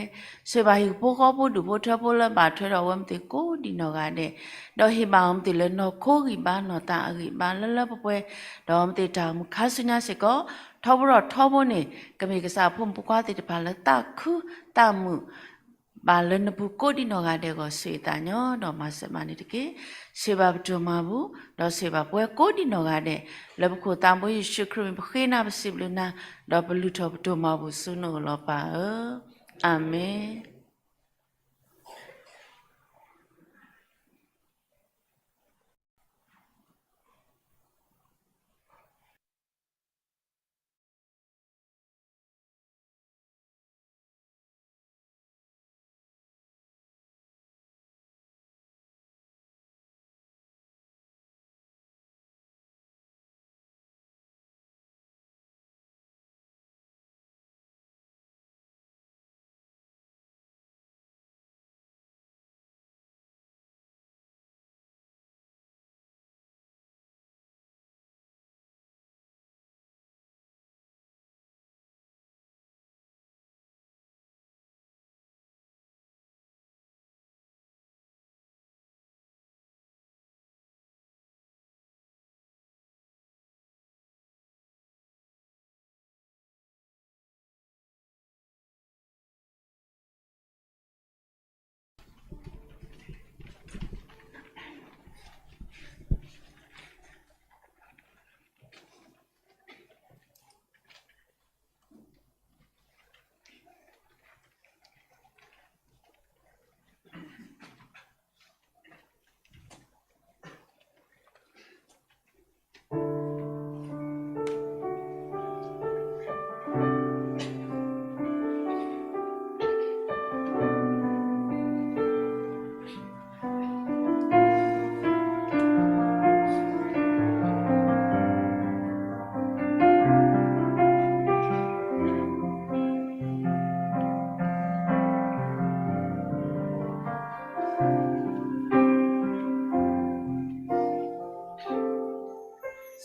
ဆိၣ်ဂ့ၤဘၣ်ဟံၣ်ဖိဃီဖိဒူၣ်ဖိထၢဖိလၢဘၣ်ထွဲဒီးအဝဲမ့ၢ်သ့ၣ်ကိးဒံးနီၢ်ဂၤဒဲး, ဒီးဟ့ၣ်ဘၣ်အီၤမ့ၢ်သ့ၣ်လၢနီၢ်ခိဂံၢ်ဘါနီၢ်သးအဂံၢ်ဘါလၢလၢပှဲၤပှဲၤ, ဒီးအီၤမ့ၢ်သ့ၣ်တၢ်အိၣ်မူခါဆူညါစ့ၢ်ကီး ထီဘိဒီးထီဘိန့ၣ် ကမ့ၢ်ကစၢ်အဖိမုၣ်ဖိခွါသ့ၣ်တဖၣ်လၢသးခုသးမုာ် ဘၣ်လၢနပူၤကိးဒံနီၢ်ဂၤဒဲးအဂီၢ် ဆိၣ်ဂ့ၤသးညီ ဒီးမၤစၢၤမၤန့ၢ်တက့ၢ်. ဆိၣ်ဂ့ၤဘၣ်ပတိၢ်မၤဘူၣ် ဒီးဆိၣ်ဂ့ၤဘၣ်ပဝဲကိးဒံနီၢ်ဂၤဒဲး လၢပခိၣ်သးဘိယ့ၣ်ၡူးခရံာ်မံၤ ပဃ့နၤပစံးဘျုးနၤ ဒီးပလုၢ်ထီၣ်ပတိၢ်မၤဘူၣ်ဆူနအိၣ်လီၤပၢ်ဧၢ, အၤမ့ၣ်.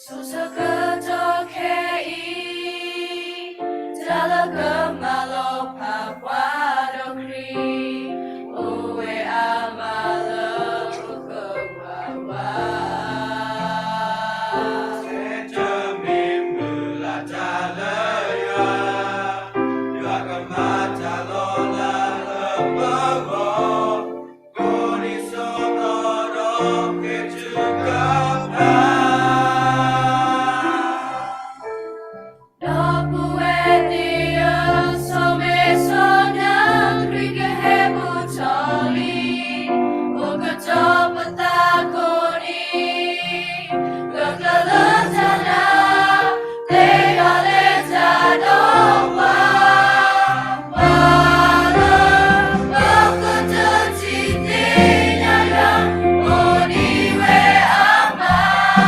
ဆူဆကတီၢ်ခဲအံၤ တၢ်လၢကမၤလီၤဖးပှၤဒီးခရံာ် အိၣ်ဝဲအါမးလၢပဃၢၤဝးဝး ဆဲးတမ့ၢ်မုၢ်လၢ်တၢ်လၢယွၤ, ယွၤကမၤတၢ်လီၤလးလၢပဂီၢ်, ကိးနံၤစိသီဒီးဟဲတုၤကပၤ ဒီပုၢ်ဝဲၢ်သ့ၣ်ဧၢ, ဆီၣ်မဲာ်ဆီၣ်ညါခရံာ်ကဟဲဘူးထီၣ်လံ, အိၣ်ကတီၤပသးကိးနံၤ, ဂၢၢ်ကျၢၤလၢတၢ်နာ်, သ့ယွၤလၢတၢ်ဒီးပှၤ, ပှၤလၢ ပကတထံၣ်သ့ၣ်ညါယွၤ, အိၣ်ဒံးဝဲအါမး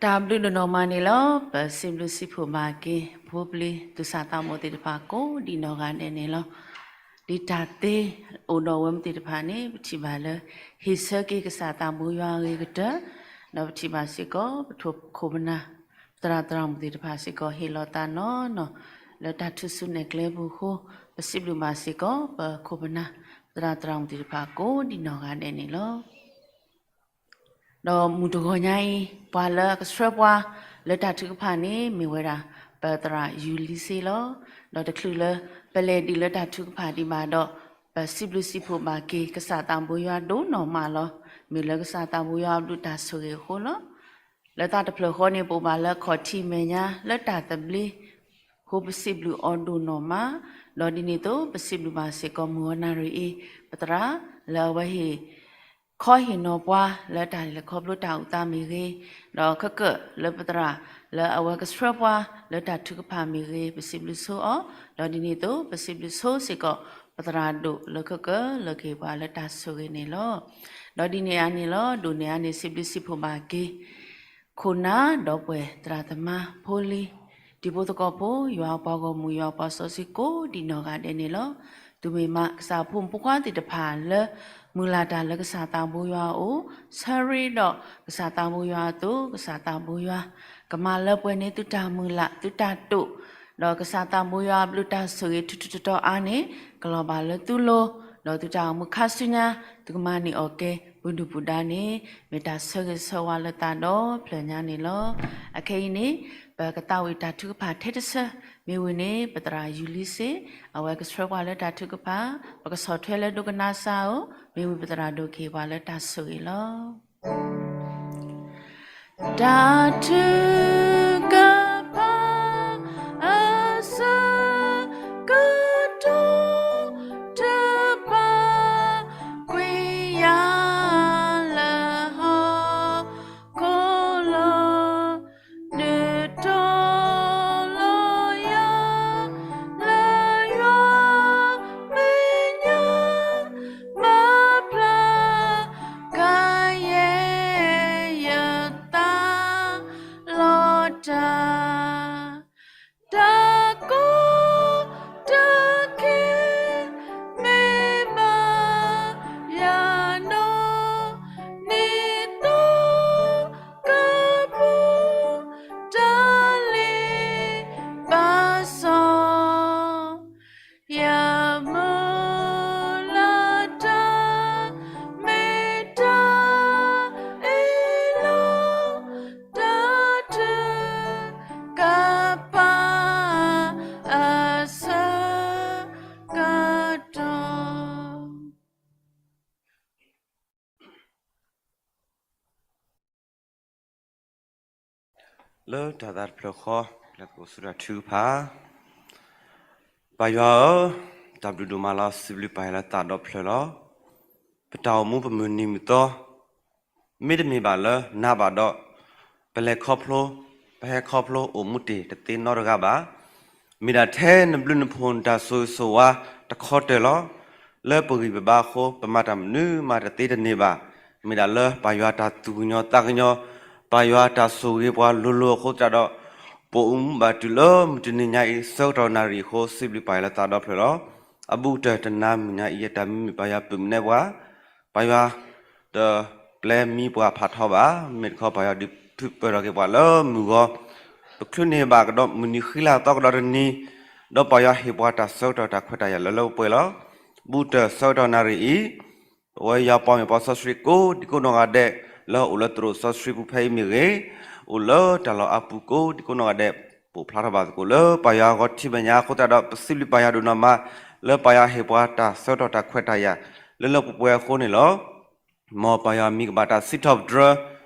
တၢ်ဘျုးဒိၣ်နီၢ်မးန့ၣ်လီၤ. ပစံးဘျုးစံးဖှိၣ်ဘၣ်က့ၤ ဖိပျံၤသူၣ်စၢ်သးဘီၣ်သ့ၣ်တဖၣ်ကိးဒံးနီၢ်ဂၤဒဲးန့ၣ်လီၤ. ဒ်တၢ်သ့အိၣ်ဒီးဝဲမ့ၢ်သ့ၣ်တဖၣ်န့ၣ် ပထံၣ်ဘၣ်လၢ ဟ့ၣ်ဆၢက့ၤကစၢ်သးဘိယွၤအဂ့ၤကတၢၢ်, ဒီးပထံၣ်ဘၣ်စ့ၢ်ကီး ပထိၣ်ခိၣ်ပနၢ် ပသရၣ်သရၣ်မုၣ်သ့ၣ်တဖၣ်စ့ၢ်ကီး ဟ့ၣ်လီၤသးနီၢ်နီၢ် လၢတၢ်ထုကဖၣ်နဲၣ်ကျဲပူၤအဃိ, ပစံးဘျုးဘၣ်စ့ၢ်ကီး ပခိၣ်ပနၢ် ပသရၣ်သရၣ်မုၣ်သ့ၣ်တဖၣ်ကိးဒံးနီၢ်ဂၤဒဲးန့ၣ်လီၤ. ဒီးမုၢ်တဂီၤညါအံၤ ပှၤလၢအကဆှၢပှၤလၢတၢ်ထုကဖၣ်န့ၣ် မ့ၢ်ဝဲဒၣ် ပသရၣ်ယူၤလံစ့လီၤ. ဒီးတချုးလၢ ပလဲၤဒံးလၢတၢ်ထုကဖၣ်ဒံးဘၣ်ဒီး ပစံးဘျုးစံးဖှိၣ်ဘၣ်က့ၤ ကစၢ်သးဘိယွၤဒိၣ်နီၢ်မးလီၤ. မ့ၢ်လၢကစၢ်သးဘိယွၤအဘျုးတၢ်ဆိၣ်ဂ့ၤအဃိလီၤ. လၢတၢ်တဖျၢၣ်ဃီန့ၣ် ပအိၣ်ဘၣ်လၢခီၣ်ထံးမဲာ်ညါ လၢတၢ်သဘျ့ အဃိပစံးဘျုးအီၤဒိၣ်နီၢ်မး, ဒီးဒ်န့ၣ်အသိး ပစံးဘျုးဘၣ်စ့ၢ်ကီးမုၢ်ဂီၤနၣ်ရံၣ်အံၤ ပသရၣ်လၢအဝဲဟ့ၣ် ခီဟ့ၣ်နီၤပှၤလၢတၢ်လဲၤခီဖျိတၢ်အိၣ်သးမ့ၢ်ဂ့ၤ, ဒီးခဲကၢၣ်လၢပသရၣ်လၢအဝဲကဆှၢပှၤလၢတၢ်ထုကဖၣ်မ့ၢ်ဂ့ၤ ပစံးဘျုးဆိအီၤ, ဒီးဒ်န့ၣ်အသိး ပစံးဘျုးဆိစ့ၢ်ကီး ပသရၣ်ဒိၣ်လၢခဲကၢၣ်လၢကဟ့ၣ်ပှၤလၢတၢ်ဆိၣ်ဂ့ၤန့ၣ်လီၤ. ဒီးဒ်န့ၣ်အါန့ၣ်လီၤ. ဒိၣ်န့ၢ်အါန့ၣ် စံးဘျုးစံးဖှိၣ်ဘၣ်က့ၤ ခိၣ်နၢ်ဒီပုၢ်ဝဲၢ်သရၣ်သမါဖိလံၤ တံၤဖိသကိးဖိ ယွၤအပှၤဂီၢ်မုၢ် ယွၤအပှၤစီဆှံကိးဒံးနီၢ်ဂၤဒဲးန့ၣ်လီၤ. တုၤမ့ၢ်မး ကစၢ်ဖိမုၣ်ဖိခွါသ့ၣ်တဖၣ်လၢ မုၢ်လၢ်တၢ်လၢကစၢ်သးဘိယွၤအအိၣ်, ဆၢရ့ဒီးကစၢ်သးဘိယွၤအသိး ကစၢ်သးဘိယွၤ ကမၤလၢပှဲၤန့ၢ်သုတၢ်မုၢ်လၢ် သုတၢ်တိာ်, ဒီးကစၢ်သးဘိယွၤအဘျုးတၢ်ဆိၣ်ဂ့ၤထူထူတီတီအါန့ၣ် ကလီၤဘၣ်လၢသုလိၤ, ဒီးသုတၢ်အိၣ်မူခါဆူညါ သုကမၤန့ၢ်အီၣ်ကဲ ပှၤဒုၣ်ပှၤဒါန့ၣ် မ့ၢ်တၢ်ဆၢဂ့ၤဆၢဝါလၢသးဒီဖျၢၣ်ညါန့ၣ်လီၤ. အခဲအံၤန့ၣ် ပကသးဝံၣ်တၢ်ထုကဖၣ်ထဲတဆၢ, မ့ၢ်ဝံၤန့ၣ် ပသရၣ်ယူၤလံစ့ အဝဲကဆှၢပှၤလၢတၢ်ထုကဖၣ်, ပကဆီၣ်ထွဲလၢဒိကနၣ်စၢ်ဧိၤ, မ့ၢ်ဝံၤပသရၣ်ဒိၣ်ကဟ့ၣ်ပှၤလၢတၢ်ဆိၣ်ဂ့ၤလီၤ. တၢ်ထုကဖၣ်အဆၢကတီၢ် တပာ်ကွံာ်ယၤလၢဟီၣ်ခိၣ်လီၤ. ဒုးတီၤလီၤယၤ လၢယွၤမဲာ်ညါ မၤဖျါကယဲၢ်ယသး လီၤတၢ် တၢ်ကိၢ်တၢ်ဂီၤ မ့ၢ်ဘၣ်ယၤနီၢ် နံၤသိကပူၤ တၢ်လ့ပစီ ယမုၢ်လၢ်တၢ် မ့ၢ်တၢ်အ့ၣ်လိာ် တၢ်ထုကဖၣ်အဆၢကတီၢ် လၢတၢ်သးတဖျၢၣ်ဃီ ပကလဲၤသကိးဆူတၢ်ထုကဖၣ်. ပၢ်ယွၤဧၢ, တၢ်ဘျုးဒိၣ်မးလီၤ. စံးဘျုးပၢ်ယွၤလၢသးဒီဖျၢၣ်လီၤ. ပတၢ်အိၣ်မူပမုၢ်နံၤမုၢ်သီ မ့တမ့ၢ်ဘၣ်လၢနၤဘၣ်ဒီး ပလဲၤခီဖျိ ပဟဲခီဖျိအိၣ်မူတ့ၢ်တသ့နီတဂၤဘၣ်. မ့ၢ်ဒၣ်ထဲနဘျုးနဖှိၣ်နတၢ်ဆိၣ်ဂ့ၤဆိၣ်ဝါတခီတၢၢ်လီၤ. လၢပဂံၢ်ပဘါအဃိ ပမၤတၢ်မနုၤမးတသ့တန့ၢ်ဘၣ်. မ့ၢ်ဒၣ်လၢပၢ်ယွၤတၢ်သူၣ်ကညီၤသးကညီၤ ပၢ်ယွၤတၢ်ဆိၣ်ဂ့ၤပှၤလိၤလိၤအဃိသတးဒီး ပအိၣ်မူဘၣ်တုၤလၢမုၢ်တနံၤညါအံၤ ဆၢကတီၢ်နၣ်ရံၣ်အဃိ စံးဘျုးပၢ်ယွၤလၢသးဒီဖျၢၣ်လီၤ. အဘူးကတၢၢ်တနၤမုၢ်ညါအံၤ ယတၢ်မံမ့ၢ်ပၢ်ယွၤပမၢပှၤ ပၢ်ယွၤ တပျဲမံပှၤဖးထီဘၣ်. မ့ၢ်တခီ ပၢ်ယွၤဒုးဖုးပၢၢ်ထီၣ်က့ၤပှၤလၢမုၢ်ဂီၤ, ပချုးန့ၢ်ဘၣ်ကဒီးမုၢ်နံၤဃံလၤသီကဒီးတနံၤ, ဒီးပၢ်ယွၤဟ့ၣ်ပှၤတၢ်ဆၢကတီၢ်တၢ်ခွဲးတၢ်ယာ်လၢလၢပှဲၤပှဲၤလီၤ. ဘူးကတၢၢ်ဆၢကတီၢ်နၣ်ရံၣ်အံၤ, ပဝဲယွၤပှၤမ့ၢ်ပှၤစီဆှံကိးဒံကိးနီၢ်ဂၤဒဲး လၢအိၣ်လၢသရိာ်စီဆှံပူၤဖဲအံၤမ့ၢ်ဂ့ၤ, အိၣ်လၢတၢ်လီၢ်အပူၤကိးဒံကိးနီၢ်ဂၤဒဲး, ပိာ်ဖျါထီၣ်ဘၣ်သကိးလၢပၢ်ယွၤအဂီၢ်ထံးမဲာ်ညါအဃိသတးဒီး ပစံးဘျုးပၢ်ယွၤဒိၣ်နီၢ်မး လၢပၢ်ယွၤဟ့ၣ်ပှၤတၢ်ဆၢကတီၢ်တၢ်ခွဲးတၢ်ယာ် လၢလၢပှဲၤပှဲၤအဃိန့ၣ်လီၤ. မ်ပၢ်ယွၤမံၤကဘၣ်တၢ်စံးထီၣ်ပတြၢၤ,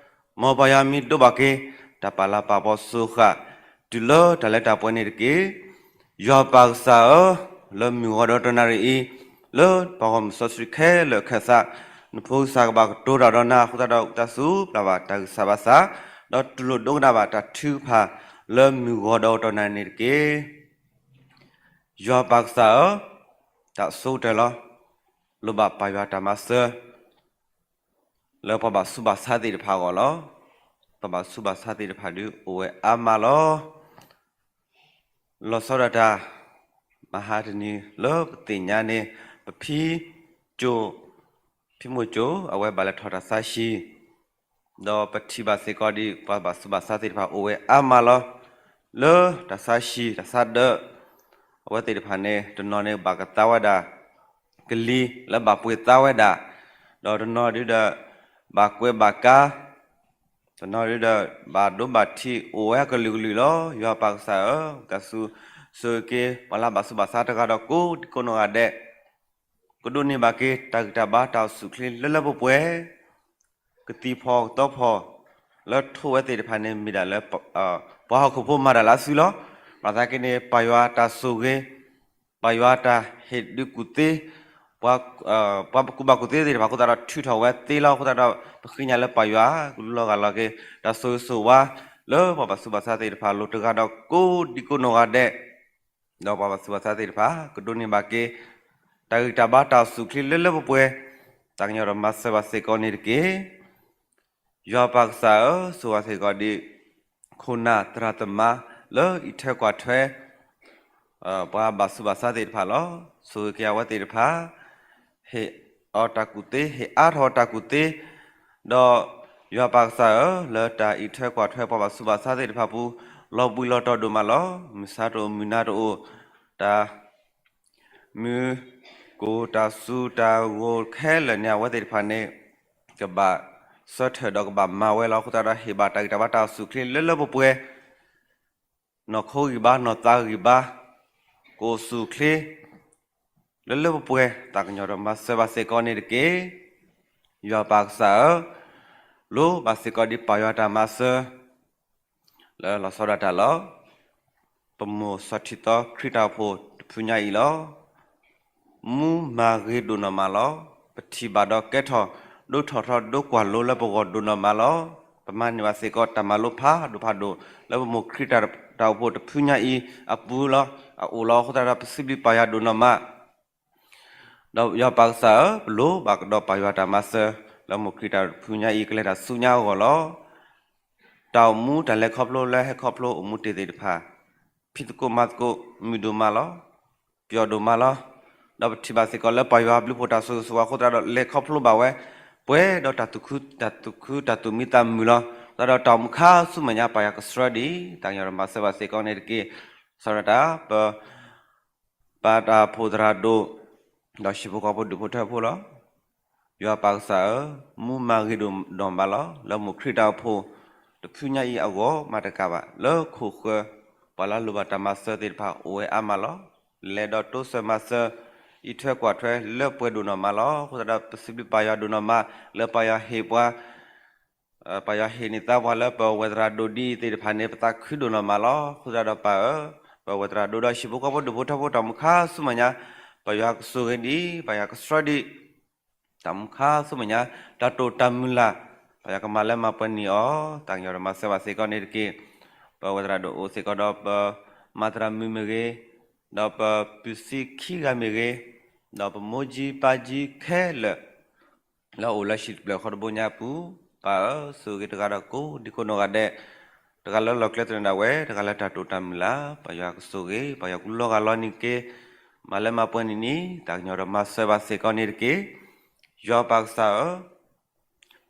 မ်ပၢ်ယွၤမံၤဒိးဘၣ်က့ၤ တၢ်ပာ်လၤပာ်ပှၤစိဃာ် တုၤလၢတၢ်လၢတၢ်ပှဲၤန့ၣ်တက့ၢ်. ယွၤပၢ်ကစၢ်ဧၢ, လၢမုၢ်ဂီၤဒီးတနၣ်ရံၣ်အံၤ, လၢပှၤဂီၢ်မုၢ်စီဆှံခဲလၢာ်ခဲဆ့, နဖိကစၢ်ကဘၣ်ကတိၤတၢ်ဒီးနၤအဃိသတးဒီး တၢ်စူၢ်ပျၢ်ဘၣ်တၢ်ဂံၢ်စၢ်ဘါစၢ်, ဒီးတူၢ်လိာ်ဒိကနၣ်ဘၣ်တၢ်ထုကဖၣ် လၢမုၢ်ဂီၤဒီးတနၣ်ရံၣ်န့ၣ်တက့ၢ်. ယွၤပၢ်ကစၢ်ဧၢ, တၢ်ဆိကတၢၢ်လီၤ. လိၣ်ဘၣ်ပၢ်ယွၤတၢ်မၤစၢၤ လၢပှၤဘၣ်ဆူးဘၣ်ဆါသ့ၣ်တဖၣ်အဂီၢ်လီၤ. ပှၤဘၣ်ဆူးဘၣ်ဆါသ့ၣ်တဖၣ်ဒုးအိၣ်ဝဲအါမးလီၤ. လီၤဆီဒၣ်တၢ် မဟါတနံၤလၢပသ့ၣ်ညါန့ၣ် ပဖံကၠိ, ဖံမိၢ်ကၠိ အဝဲဘၣ်လဲၤထီၣ်တၢ်ဆါဟံၣ်, ဒီးပထံၣ်ဘၣ်စ့ၢ်ကီးဒ်ပှၤဘၣ်ဆူးဘၣ်ဆါသ့ၣ်တဖၣ်အိၣ်ဝဲအါမးလီၤ. လၢတၢ်ဆါဟံၣ် တၢ်ဆါဒၢး အဝဲသ့ၣ်တဖၣ်န့ၣ် တနီၤန့ၣ်ဘၣ်ကသါဝဲဒၣ် ကလံၤလၢဘၣ်ပှ့ၤသါဝဲဒၣ်, ဒီးတနီၤဒုးဒီး ဘၣ်ကွဲးဘၣ်ကါ, တနီၤဒုးဒီး ဘၣ်ဒိဘၣ်ထံးအိၣ်ဝဲကလုာ်ကလုာ်လီၤ. ယွၤပၢ်ကစၢ်ဧၢ, ကစူၢ်ဆိၣ်ဂ့ၤက့ၤ ပှၤလၢဘၣ်ဆူးဘၣ်ဆါတဂၤဒီးကိးဒံကိးနီၢ်ဂၤဒဲး, ကဒိးန့ၢ်ဘၣ်က့ၤ တၢ်ဂံၢ်တၢ်ဘါတၢ်အိၣ်ဆူၣ်အိၣ်ချ့လၢလၢပှဲၤပှဲၤ, ကသံၣ်ဖီၣ်ကသီဖီၣ် လၢထိၣ်ဝဲသ့ၣ်တဖၣ်န့ၣ် မ့ၢ်ဒၣ်လၢ ပှၤဟီၣ်ခိၣ်ဖိမၤတၢ်လၢအစုလီၤ. ဘၣ်ဆၣ်က့န့ၣ် ပၢ်ယွၤတၢ်ဆိၣ်ဂ့ၤ, ပၢ်ယွၤတၢ်ဟ့ၣ်ဒုးကူၣ်သ့, ပှၤကူၣ်ဘၣ်ကူၣ်သ့သ့ၣ်တဖၣ်အဃိသတးဒီးထုးထီၣ်ဝဲသ့လီၤ. အဃိသတးဒီး ပဃ့ကညးလၢပၢ်ယွၤကလူလီၤဂၢ်လီၤက့ၤ တၢ်ဆိၣ်ဂ့ၤဆိၣ်ဝါ လၢပှၤဘၣ်ဆူးဘၣ်ဆါသ့ၣ်တဖၣ်အလိၤတဂၤဒီးကိးဒံကိးနီၢ်ဂၤဒဲး, ဒီးပှၤဘၣ်ဆူးဘၣ်ဆါသ့ၣ်တဖၣ် ကဒိးန့ၢ်ဘၣ်က့ၤ တၢ်ဂံၢ်တၢ်ဘါတၢ်အိၣ်ဆူၣ်အိၣ်ချ့လၢလၢပှဲၤပှဲၤ, တၢ်ကညီၤဒီးမၤစၢၤဘၣ်စ့ၢ်ကီးန့ၣ်တက့ၢ်. ယွၤပၢ်ကစၢ်ဧၢ, ဆိၣ်ဂ့ၤစ့ၢ်ကီးဒ် ခိၣ်နၢ်သရၣ်သမါလၢအံးထွဲကွၢ်ထွဲ ပှၤဘၣ်ဆူးဘၣ်ဆါသ့ၣ်တဖၣ်လီၤ. ဆိၣ်ဂ့ၤက့ၤအဝဲသ့ၣ်တဖၣ်, ဟ့ၣ်အီၤတၢ်ကူၣ်သ့, ဟ့ၣ်အါထီၣ်အီၤတၢ်ကူၣ်သ့, ဒီးယွၤပၢ်ကစၢ်ဧၢ, လၢတၢ်အံးထွဲကွၢ်ထွဲပှၤဘၣ်ဆူးဘၣ်ဆါသ့ၣ်တဖၣ်အပူၤ လီၤဘှံးလီၤတီၤဒိၣ်မးလီၤ. မုၢ်ဆါတအိၣ်မုၢ်နၤတအိၣ်, တၢ် မုၢ်ကိၢ်တၢ်စူၤတၢ်ဂိၢ်ခဲလၢာ်န့ၣ် အဝဲသ့ၣ်တဖၣ်န့ၣ် ကဘၣ်ဆၢထၢၣ်ဒီးကဘၣ်မၤဝဲလီၤ. အဃိသတးဒီးဟ့ၣ်ဘၣ်တၢ်ဂံၢ်တၢ်ဘါတၢ်အိၣ်ဆူၣ်အိၣ်ချ့လၢလၢပှဲၤပှဲၤ, နီၢ်ခိဂံၢ်ဘါနီၢ်သးဂံၢ်ဘါ ကအိၣ်ဆူၣ်အိၣ်ချ့ လၢလၢပှဲၤပှဲၤ တၢ်ကညီၤဒီးမၤစၢၤဘၣ်စ့ၢ်ကီးန့ၣ်တက့ၢ်. ယွၤပၢ်ကစၢ်ဧၢ, လိၣ်ဘၣ်စ့ၢ်ကီးဒ်ပၢ်ယွၤတၢ်မၤစၢၤ လၢလီၤဆီဒၣ်တၢ်လီၤ. ပမိၢ်စီၤထံသီခရံာ်တၢ်အိၣ်ဖှိၣ်တဖုညါအံၤလီၤ. မူမၤဂ့ၤဒိၣ်နီၢ်မးလီၤ. ပထံၣ်ဘၣ်ဒီးကဲထီၣ် ဒိးထီၣ်ထီဒိးကွၢ်လိလၢပဂီၢ်ဒိၣ်နီၢ်မးလီၤ. ပမၤန့ၢ်ဘၣ်စ့ၢ်ကီးတၢ်မၤလိဖးဒိၣ်ဖးဒိၣ် လၢပမိၢ်ခရံာ်တၢ်အိၣ်ဖှိၣ်တဖုညါအံၤအပူၤလီၤ. အအိၣ်လီၤ. အဃိသတးဒီးပစံးဘျုးပၢ်ယွၤဒိၣ်နီၢ်မး ဒီးယွၤပၢ်ကစၢ်ဧၢ, ပလိၣ်ဘၣ်ကဒီးပၢ်ယွၤတၢ်မၤစၢၤ လၢမိၢ်ခရံာ်တၢ်အိၣ်ဖှိၣ်တဖုညါအံၤ ကလဲၤတၢ်ဆူညါအဂီၢ်လီၤ. တၢ်အိၣ်မူတၢ်လဲၤခီဖျိလၢဟဲခီဖျိအိၣ်မူတ့ၢ်သ့ၣ်တဖၣ် ဖံးသကိးမၤသကိးမုာ်ဒိၣ်မးလီၤ. ပျီဒိၣ်မးလီၤ. ဒီးပထံၣ်ဘၣ်စ့ၢ်ကီးလၢပၢ်ယွၤဘျုးဖှိၣ်တၢ်ဆိၣ်ဂ့ၤဆိၣ်ဝါအဃိသတးဒီး လဲၤခီဖျိဘၣ်ဝဲ ပှဲၤဒီးတၢ်သူၣ်ခုသးခုတၢ်သူၣ်မံသးမုာ်လီၤ. သတးဒီးတၢ်အိၣ်မူခါဆူမဲာ်ညါ ပၢ်ယွၤကဆှၢဒံး တၢ်ကညီၤဒီးမၤစၢၤဘၣ်စ့ၢ်ကီးန့ၣ်တက့ၢ်. စီၤရတၢ် ပ ပၢ်တၢ်အိၣ်ဖှိၣ်သရၣ်ဒိၣ် ဒီးဟံၣ်ဖိဃီဖိဒူၣ်ဖိထၢဖိလီၤ. ယွၤပၢ်ကစၢ်ဧၢ, မူမၤဂ့ၤဒိၣ်နီၢ်မးလီၤ. လၢမိၢ်ခရံာ်တၢ်အိၣ်ဖှိၣ်တဖုညါအံၤအဂီၢ်မးတကးဘၣ် လၢခိၣ်ဃၢၤ ပှၤလၢအလိၣ်ဘၣ်တၢ်မၤစၢၤသ့ၣ်တဖၣ်အိၣ်ဝဲအါမးလီၤ. လဲၤဒီးတိစၢၤမၤစၢၤ အံးထွဲကွၢ်ထွဲလၢပှဲၤဒိၣ်နီၢ်မးလီၤ. အဃိသတးဒီးပစံးဘျုးပၢ်ယွၤဒိၣ်နီၢ်မး လၢပၢ်ယွၤဟ့ၣ်ပှၤ ပၢ်ယွၤဟ့ၣ်န့ၢ်သါပှၤလၢပဝဲၢ်သရၣ်ဒိၣ်ဒ်အံၤသ့ၣ်တဖၣ်န့ၣ် ပသးခုဒိၣ်နီၢ်မးလီၤ. အဃိသတးဒီးပၢ်ဧၢ, ပဝဲၢ်သရၣ်ဒိၣ်ဒီးဟံၣ်ဖိဃီဖိဒူၣ်ဖိထၢဖိတၢ်အိၣ်မူခါဆူမဲာ်ညါ ပၢ်ယွၤကဆိၣ်ဂ့ၤဒံး ပၢ်ယွၤကဆှၢဒံး တၢ်အိၣ်မူခါဆူမဲာ်ညါ တၢ်တိာ်တၢ်မုၢ်လၢ် ပၢ်ယွၤကမၤလၢမၤပှဲၤန့ၢ်အီၤ တၢ်ကညီၤဒီးမၤစၢၤဘၣ်စ့ၢ်ကီးန့ၣ်တက့ၢ်. ပဝဲၢ်သရၣ်ဒိၣ်အိၣ်စ့ၢ်ကီးဒီးပမၤသရၣ်မုၣ်မ့ၢ်ဂ့ၤ, ဒီးပပုၢ်ဆံခံဂၤမ့ၢ်ဂ့ၤ, ဒီးပမိၢ်ကၠံပၢ်ကၠံခဲလၢာ် လၢအအိၣ်လၢဟံၣ်တဖျၢၣ်ဃီတဘိညါအပူၤ, ပၢ်ဧၢ, ဆိၣ်ဂ့ၤတဂၤဒီးကိးဒံကိးနီၢ်ဂၤဒဲး, တဂၤလၢလီၢ်ကျဲသနၢၣ်ဒၣ်ဝဲ, တဂၤလၢတၢ်တိာ်တၢ်မုၢ်လၢ်, ပၢ်ယွၤကဆိၣ်ဂ့ၤ, ပၢ်ယွၤကလူလီၤဂၢ်လီၤန့ၢ်က့ၤ, မၤလၢမၤပှဲၤန့ၢ်န့ၣ် တၢ်ကညီၤဒီးမၤစၢၤဘၣ်စ့ၢ်ကီးန့ၣ်တက့ၢ်. ယွၤပၢ်ကစၢ်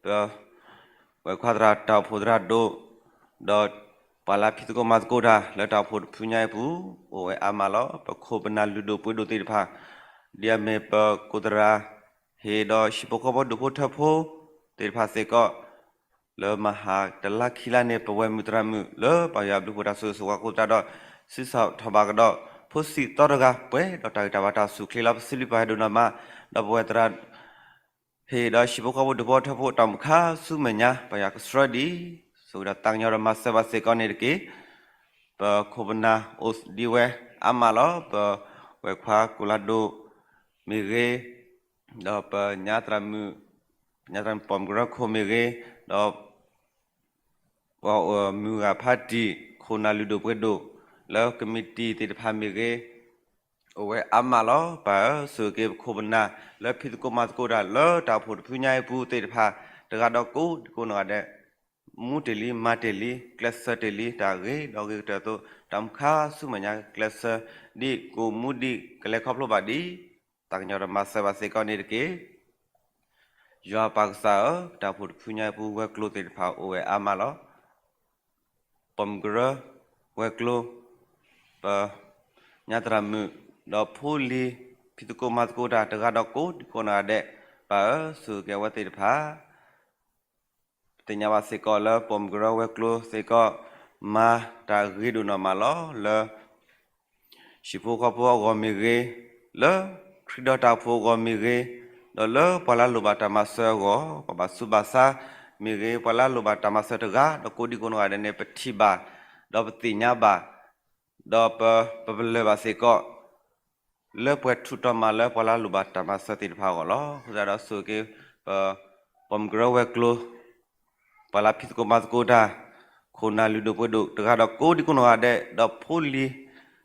ဧၢ, ပ ဝဲၢ်ခွါသရၣ်တၢ်အိၣ်ဖှိၣ်သရၣ်ဒိၣ်, ဒီးပှၤလၢဖံးသကိးမၤသကိးတၢ်လၢတၢ်အိၣ်ဖှိၣ်တဖုညါအံၤအပူၤ, အိၣ်ဝဲအါမးလီၤ. ပခိၣ်ပနၢ်လုၢ်ဒိၣ်ပှ့ၤဒိၣ်သ့ၣ်တဖၣ်, ဒ်အမ့ၢ်ပကိၣ်သရၣ် ဟ့ၣ်ဒီးဟံၣ်ဖိဃီဖိဒူၣ်ဖိထၢဖိသ့ၣ်တဖၣ်စ့ၢ်ကီး, လၢမဟါတလါခံလါန့ၣ် ပဝဲၢ်မုၣ်သရၣ်မုၣ်လၢပၢ်ယွၤဘျုးဖှိၣ်တၢ်ဆိၣ်ဂ့ၤဆိၣ်ဝါအဃိသတးဒီး, စံးထီၣ်ပာ်ကဒီး ဖိဆံးသီတဂၤ ပှဲၤဒီးတၢ်ဂံၢ်တၢ်ဘါတၢ်အိၣ်ဆူၣ်အိၣ်ချ့လီၤ. ပစံးဘျုးပၢ်ယွၤဒိၣ်နီၢ်မး, ဒီးပဝဲၢ်သရၣ် ဟ့ၣ်ဒီးဟံၣ်ဖိဃီဖိဒူၣ်ဖိထၢဖိတၢ်အိၣ်မူခါဆူမဲာ်ညါ ပၢ်ယွၤကဆှၢဒံး, ဆိၣ်ဂ့ၤဒီးသးကညီၤဒီးမၤစၢၤဘၣ်စ့ၢ်ကီးန့ၣ်တက့ၢ်. ပခိၣ်ပနၢ်အိၣ်ဒံးဝဲအါမးလီၤ. ပဝဲၢ်ခွါကိၣ်လၤဒိၣ်မ့ၢ်ဂ့ၤ, ဒီးပညါသရၣ်မုၣ်, ပညါသရၣ်မုၣ်ပိာ်မုၣ်ကရၢခိၣ်မ့ၢ်ဂ့ၤ, ဒီး ပှၤအိၣ်မုၢ်ဂၤဖးတံၢ် ခိၣ်နၢ်လုၢ်ဒိၣ်ပှ့ၤဒိၣ် လၢကမံးတံာ်သ့ၣ်တဖၣ်မ့ၢ်ဂ့ၤ, အိၣ်ဝဲအါမးလီၤ. ပၢ်ဧၢ, ဆိၣ်ဂ့ၤက့ၤပခိၣ်ပနၢ်လၢဖံးသကိးမၤသကိးတၢ်လၢတၢ်အိၣ်ဖှိၣ်တဖုညါအံၤအပူၤသ့ၣ်တဖၣ်, တဂၤဒီးကိးဒံကိးနီၢ်ဂၤဒဲး, မူတ့ၢ်လံ မၤတ့ၢ်လံ ကျဲးစၢးတ့ၢ်လံ တၢ်ဂ့ၤဒီးဂ့ၤကတၢၢ်အသိး တၢ်မူခါဆူမဲာ်ညါ ကျဲးစၢးဒ်ကိၣ်မူဒ်ကလဲၤခီဖျိဘၣ်ဒ် တၢ်ကညီၤဒီးမၤစၢၤဘၣ်စ့ၢ်ကီးန့ၣ်တက့ၢ်. ယွၤပၢ်ကစၢ်ဧၢ, တၢ်အိၣ်ဖှိၣ်တဖုညါအံၤပူၤ ဝဲၤကျိၤသ့ၣ်တဖၣ်အိၣ်ဝဲအါမးလီၤ. ပိာ်မုၣ်ကရၢဝဲၤကျိၤ, ပညါသရၣ်မုၣ်, ဒီးဖိလံၤ ဖံးသကိးမၤသကိးတၢ်တဂၤဒီးကိးဒံကိးနီၢ်ဂၤဒဲး, ပၢ်ဧၢ, ဆိၣ်ဂ့ၤက့ၤအဝဲသ့ၣ်တဖၣ် ပသ့ၣ်ညါဘၣ်စ့ၢ်ကီးလၢပိာ်မုၣ်ကရၢဝဲၤကျိၤစ့ၢ်ကီး မၤတၢ်ဂ့ၤဒိၣ်နီၢ်မးလီၤ. လၢဟံၣ်ဖိဃီဖိအဂီၢ်မ့ၢ်ဂ့ၤ, လၢခရံာ်ဒီးတၢ်အိၣ်ဖှိၣ်အဂီၢ်မ့ၢ်ဂ့ၤ, ဒီးလၢပှၤလၢအလိၣ်ဘၣ်တၢ်မၤစၢၤအဂီၢ်, ပှၤဘၣ်ဆူးဘၣ်ဆါမ့ၢ်ဂ့ၤ, ပှၤလၢအလိၣ်ဘၣ်တၢ်မၤစၢၤတဂၤဒီးကိးဒံကိးနီၢ်ဂၤဒဲးန့ၣ် ပထံၣ်ဘၣ်, ဒီးပသ့ၣ်ညါဘၣ်, ဒီးပပလၢၢ်ဘၣ်စ့ၢ်ကီး လၢပှဲၤထူးတီၤမးလၢပှၤလၢအလိၣ်ဘၣ်တၢ်မၤစၢၤသ့ၣ်တဖၣ်အဂီၢ်လီၤ. အဃိသတးဒီးဆိၣ်ဂ့ၤက့ၤ ပပိာ်မုၣ်ကရၢဝဲၤကျိၤ, ပှၤလၢဖံးသကိးမၤသကိးတၢ်, ခိၣ်နၢ်လုၢ်ဒိၣ်ပှ့ၤဒိၣ်တဂၤဒီးကိးဒံကိးနီၢ်ဂၤဒဲး, ဒီးဖိလံၤ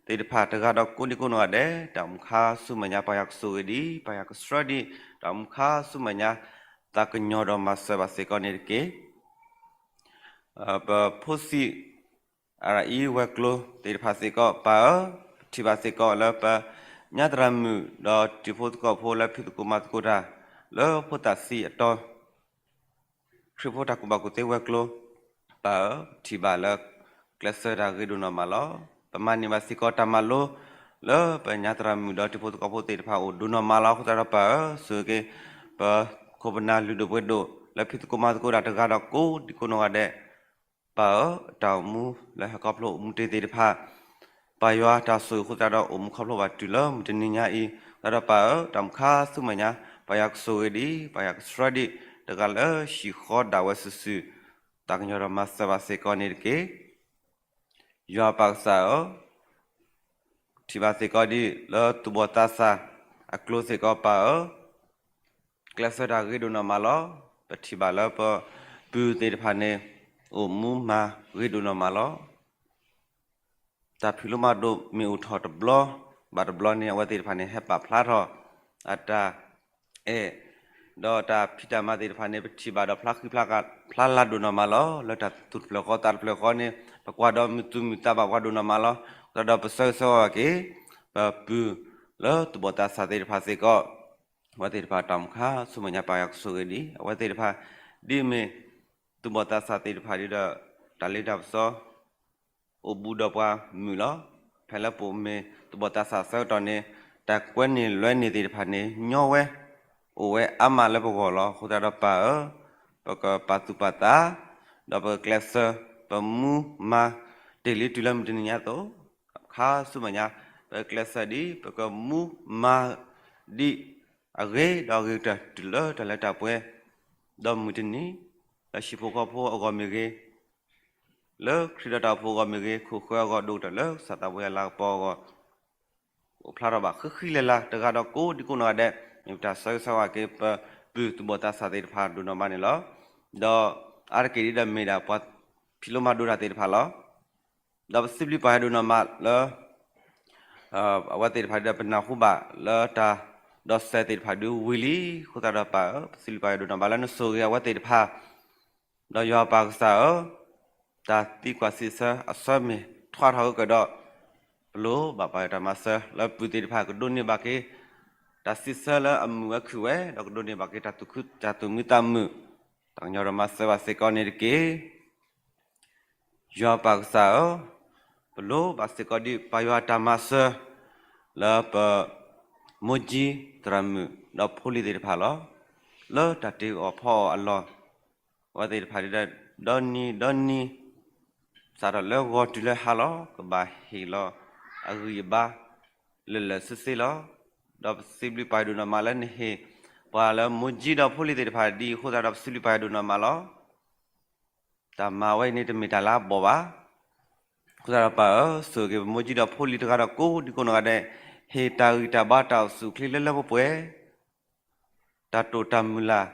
သ့ၣ်တဖၣ်တဂၤဒီးကိးဒံကိးနီၢ်ဂၤဒဲး, တၢ်မူခါဆူမဲာ်ညါ ပၢ်ယွၤကဆိၣ်ဂ့ၤဒံး, ပၢ်ယွၤကဆှၢဒံး, တၢ်မူခါဆူမဲာ်ညါ သးကညီၤဒီးမၤစၢၤဘၣ်စ့ၢ်ကီးန့ၣ်တက့ၢ်. ပဖိဆံး အရအံဝဲၤကျိၤသ့ၣ်တဖၣ်စ့ၢ်ကီး ပၢ်ဧၢ, ပထံၣ်ဘၣ်စ့ၢ်ကီးလၢပညါသရၣ်မုၣ် ဒီးတံၤဖိသကိးဖိလၢဖံးသကိးမၤသကိးတၢ် လၢဖိသၣ်ဆံးအတီၤ ခရံာ်ဖိတၢ်ကူၣ်ဘၣ်ကူၣ်သ့ဝဲၤကျိၤ, ပၢ်ဧၢ, ပထံၣ်ဘၣ်လၢကျဲးစၢးတၢ်ဂ့ၤဒိၣ်နီၢ်မးလီၤ. ပမၤန့ၢ်ဘၣ်စ့ၢ်ကီးတၢ်မၤလိ လၢပညါသရၣ်မုၣ်ဒီးတံၤဖိသကိးဖိသ့ၣ်တဖၣ်အိၣ်ဒိၣ်နီၢ်မးလီၤ. အဃိသတးဒီးပၢ်ဧၢ, ဆိၣ်ဂ့ၤက့ၤ ပခိၣ်ပနၢ်လုၢ်ဒိၣ်ပှ့ၤဒိၣ် လၢဖံးသကိးမၤသကိးတၢ်တဂၤဒီးကိးဒံကိးနီၢ်ဂၤဒဲး, ပၢ်ဧၢ, တၢ်အိၣ်မူလၢဟဲခီဖျိအိၣ်မူတ့ၢ်သ့ၣ်တဖၣ်, ပၢ်ယွၤတၢ်ဆိၣ်ဂ့ၤအဃိသတးဒီးအိၣ်မူခီဖျိဘၣ်တုၤလၢမုၢ်တနံၤညါအံၤ, သတးဒီးပၢ်ဧၢ, တၢ်မူခါဆူမဲာ်ညါ ပၢ်ယွၤကဆိၣ်ဂ့ၤဒံး, ပၢ်ယွၤကဆှၢဒံး, တဂၤလၢဟံၣ်ဃီဒၣ်ဝဲစုာ်စုာ်, သးကညီၤဒီးမၤစၢၤဘၣ်စ့ၢ်ကီးန့ၣ်တက့ၢ်. ယွၤပၢ်ကစၢ်ဧၢ, ထံၣ်ဘၣ်စ့ၢ်ကီးဒံးလၢသူၣ်ဘီၣ်သးစၢ်အကျိၤစ့ၢ်ကီးပၢ်ဧၢ, ကျဲးစၢးတၢ်ဂ့ၤဒိၣ်နီၢ်မးလီၤ. ပထံၣ်ဘၣ်လၢပပုၢ်သ့ၣ်တဖၣ်န့ၣ် အိၣ်မူမၤဂ့ၤဒိၣ်နီၢ်မးလီၤ. တၢ်ဖံးလိမၤဒိးမ့ၢ်အိၣ်ထီၣ်တဘျီဘၣ်တဘျီန့ၣ် အဝဲသ့ၣ်တဖၣ်န့ၣ် ဟဲပာ်ဖျါထီၣ်အတၢ်အဲၣ်, ဒီးတၢ်ဖံးတၢ်မၤသ့ၣ်တဖၣ်န့ၣ် ပထံၣ်ဘၣ်ဒီးဖျါဃံဖျါက ဖျါလၤဒိၣ်နီၢ်မးလီၤ. လၢတၢ်သူၣ်တဖျၢၣ်ဃီသးတဖျၢၣ်ဃီန့ၣ် ပကွၢ်ဒီးမုာ်သူၣ်မုာ်သးဘၣ်ပှၤဒိၣ်နီၢ်မးလီၤ. ဒီးပဆၢဂ့ၤဆၢဝါဘၣ်က့ၤ ပပုၢ်လၢသူၣ်ဘီၣ်သးစၢ်သ့ၣ်တဖၣ်စ့ၢ်ကီး, အဝဲသ့ၣ်တဖၣ်တၢ်အိၣ်မူခါဆူမဲာ်ညါ ပၢ်ယွၤကဆိၣ်ဂ့ၤဒံး, အဝဲသ့ၣ်တဖၣ် ဒ်မ့ၢ်သူၣ်ဘီၣ်သးစၢ်သ့ၣ်တဖၣ်ဒ်ဒီး တၢ်လ့တၢ်ပစီ အိၣ်ဘူးဒီးပှၤမုာ်လီၤ. ဖဲလၢပအိၣ်မ့ၢ်သူၣ်ဘီၣ်သးစၢ်အဆၢကတီၢ်န့ၣ် တၢ်ကွဲန့ၢ်လွဲန့ၢ်သ့ၣ်တဖၣ်န့ၣ် ညီဝဲ အိၣ်ဝဲအါမးလၢပဂီၢ်လီၤ. အဃိသတးဒီးပၢ်ဧၢ, ပကပာ်သူၣ်ပာ်သး, ဒီးပကကျဲးစၢး ပမူမၤတ့ၢ်လံတုၤလၢမုၢ်တနံၤညါအသိး, ခါဆူမဲာ်ညါ ပကကျဲးစၢးဒံး ပကမူမၤဒံး အဂ့ၤဒီးအဂ့ၤကတၢၢ်တုၤလၢတၢ်လၢတၢ်ပှဲၤ, ဒီးမုၢ်တနံၤ လၢဟံၣ်ဖိဃီဖိအဂီၢ်မ့ၢ်ဂ့ၤ, လၢခရံာ်ဒီးတၢ်အိၣ်ဖှိၣ်အဂီၢ်မ့ၢ်ဂ့ၤ, ခိၣ်ဃၢအဂီၢ်ဒိၣ်ကတၢၢ်လၢကစၢ်သးပှဲၤအလၤကပီၤအဂီၢ် အိၣ်ဖျါထီၣ်ဘၣ်ဃံဃံလၤလၤ တဂၤဒီးကိးဒံကိးနီၢ်ဂၤဒဲး, မ့ၢ်ပတၢ်ဆၢဂ့ၤဆၢဝါက့ၤ ပပုၢ်သူၣ်ဘီၣ်သးစၢ်သ့ၣ်တဖၣ်ဒိၣ်နီၢ်မးန့ၣ်လီၤ. ဒီးအါတက့ၢ်ဒ်ဒီးမ့ၢ်ဒၣ်ပှၤဖံးလိမၤဒိးတၢ်သ့ၣ်တဖၣ်လီၤ. ဒီးပစံးဘျုးပၢ်ယွၤဒိၣ်နီၢ်မးလၢ အဝဲသ့ၣ်တဖၣ်ဒ်ဒီးပနၢ်ဟူဘၣ်လၢတၢ်ဒီးစဲးသ့ၣ်တဖၣ်ဒုးဝံၤလံ. အဃိသတးဒီးပၢ်ဧၢ, ပစံးဘျုးပၢ်ယွၤဒိၣ်နီၢ်မးလၢနဆိၣ်ဂ့ၤအဝဲသ့ၣ်တဖၣ်, ဒီးယွၤပၢ်ကစၢ်ဧၢ, တၢ်သံကွၢ်စံးဆၢအဆၢမ့ၢ်ထွါထီၣ်ကဒီး, ပလိၣ်ဘၣ်ပၢ်ယွၤတၢ်မၤစၢၤလၢပုၢ်သ့ၣ်တဖၣ် ကဒိးန့ၢ်ဘၣ်က့ၤ တၢ်စံးဆၢလၢအမုာ်ဝဲခုၣ်ဝဲ, ဒီးကဒိးန့ၢ်ဘၣ်က့ၤတၢ်သူၣ်ခု တၢ်သူၣ်မံသးမုာ်, တၢ်ကညီၤဒီးမၤစၢၤဘၣ်စ့ၢ်ကီးန့ၣ်တက့ၢ်. ယွၤပၢ်ကစၢ်ဧၢ, ပလိၣ်ဘၣ်စ့ၢ်ကီးဒ်ပၢ်ယွၤတၢ်မၤစၢၤ လၢပ မိၢ်ကၠံ သရၣ်မုၣ် ဒီးဖိလံၤသ့ၣ်တဖၣ်လီၤ. လၢတၢ်တ့အီၣ်ဖီအီၣ်အလီၢ်, အဝဲသ့ၣ်တဖၣ်ဒ်ဒီး ဒီနံၤဒီနံၤ စးထီၣ်လၢဂီၤတုၤလၢဟါလီၤ ကဘၣ်ဟ့ၣ်လီၤအဂံၢ်အဘါ လၢာ်လၢာ်ဆ့ဆ့လီၤ. ဒီးပစံးဘျုးပၢ်ယွၤဒိၣ်နီၢ်မးလၢနဟ့ၣ် ပှၤလၢမိၢ်ကၠံဒီးဖိလံၤသ့ၣ်တဖၣ်ဒ်အံၤအဃိသတးဒီး ပစံးဘျုးပၢ်ယွၤဒိၣ်နီၢ်မးလီၤ. တၢ်မၤဝဲအံၤန့ၣ် တမ့ၢ်တၢ်လၢအဘီၣ်ဘၣ်. အဃိသတးဒီးပၢ်ဧၢ, ဆိၣ်ဂ့ၤပမိၢ်ကၠံဒီးဖိလံၤတဂၤဒီးကိးဒံကိးနီၢ်ဂၤဒဲး, ဟ့ၣ်တၢ်ဂံၢ်တၢ်ဘါတၢ်အိၣ်ဆူၣ်အိၣ်ချ့လၢလၢပှဲၤပှဲၤ, တၢ်တိာ်တၢ်မုၢ်လၢ်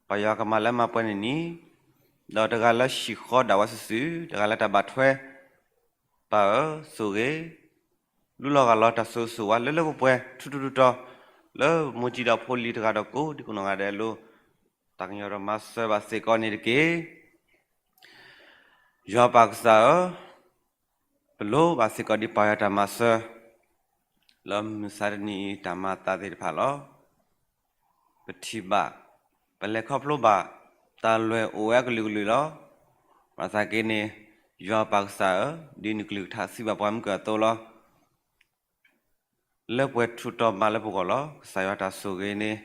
ပၢ်ယွၤကမၤလၢမၤပှဲၤန့ၣ်န့ၣ်, ဒီးတဂၤလၢဟံၣ်ဃီဒၣ်ဝဲစုာ်စုာ်, တဂၤလၢတၢ်ဘၣ်ထွဲ, ပၢ်ဧၢ, ဆိၣ်ဂ့ၤ လူလီၤဂၢ်လီၤတၢ်ဆိၣ်ဂ့ၤဆိၣ်ဝါလၢလၢပှဲၤပှဲၤ ထူထူတီတီ လၢမိၢ်ကၠံဒီးဖိလံၤတဂၤဒီးကိးဒံကိးနီၢ်ဂၤဒဲးအလိၤ, တၢ်ကညီၤဒီးမၤစၢၤဘၣ်စ့ၢ်ကီးန့ၣ်တက့ၢ်. ယွၤပၢ်ကစၢ်ဧၢ, ပလိၣ်ဘၣ်စ့ၢ်ကီးဒ်ပၢ်ယွၤတၢ်မၤစၢၤ လၢမုၢ်မဆါတနံၤအံၤတၢ်မၤအသးသ့ၣ်တဖၣ်လီၤ. ပထံၣ်ဘၣ်, ပလဲၤခီဖျိဘၣ် တၢ်လွဲၢ်အိၣ်ဝဲအကလုာ်ကလုာ်လီၤ. ဘၣ်ဆၣ်က့န့ၣ် ယွၤပၢ်ကစၢ်ဧၢ, ဒ်နကလုၢ်ကထါစံးဘၣ်ပှၤမုၢ်ကၢၢ်အသိးလီၤ. လၢပှဲၤထူးတီၤမၤလၢပဂီၢ်လီၤ. ကစၢ်ယွၤတၢ်ဆိၣ်ဂ့ၤန့ၣ်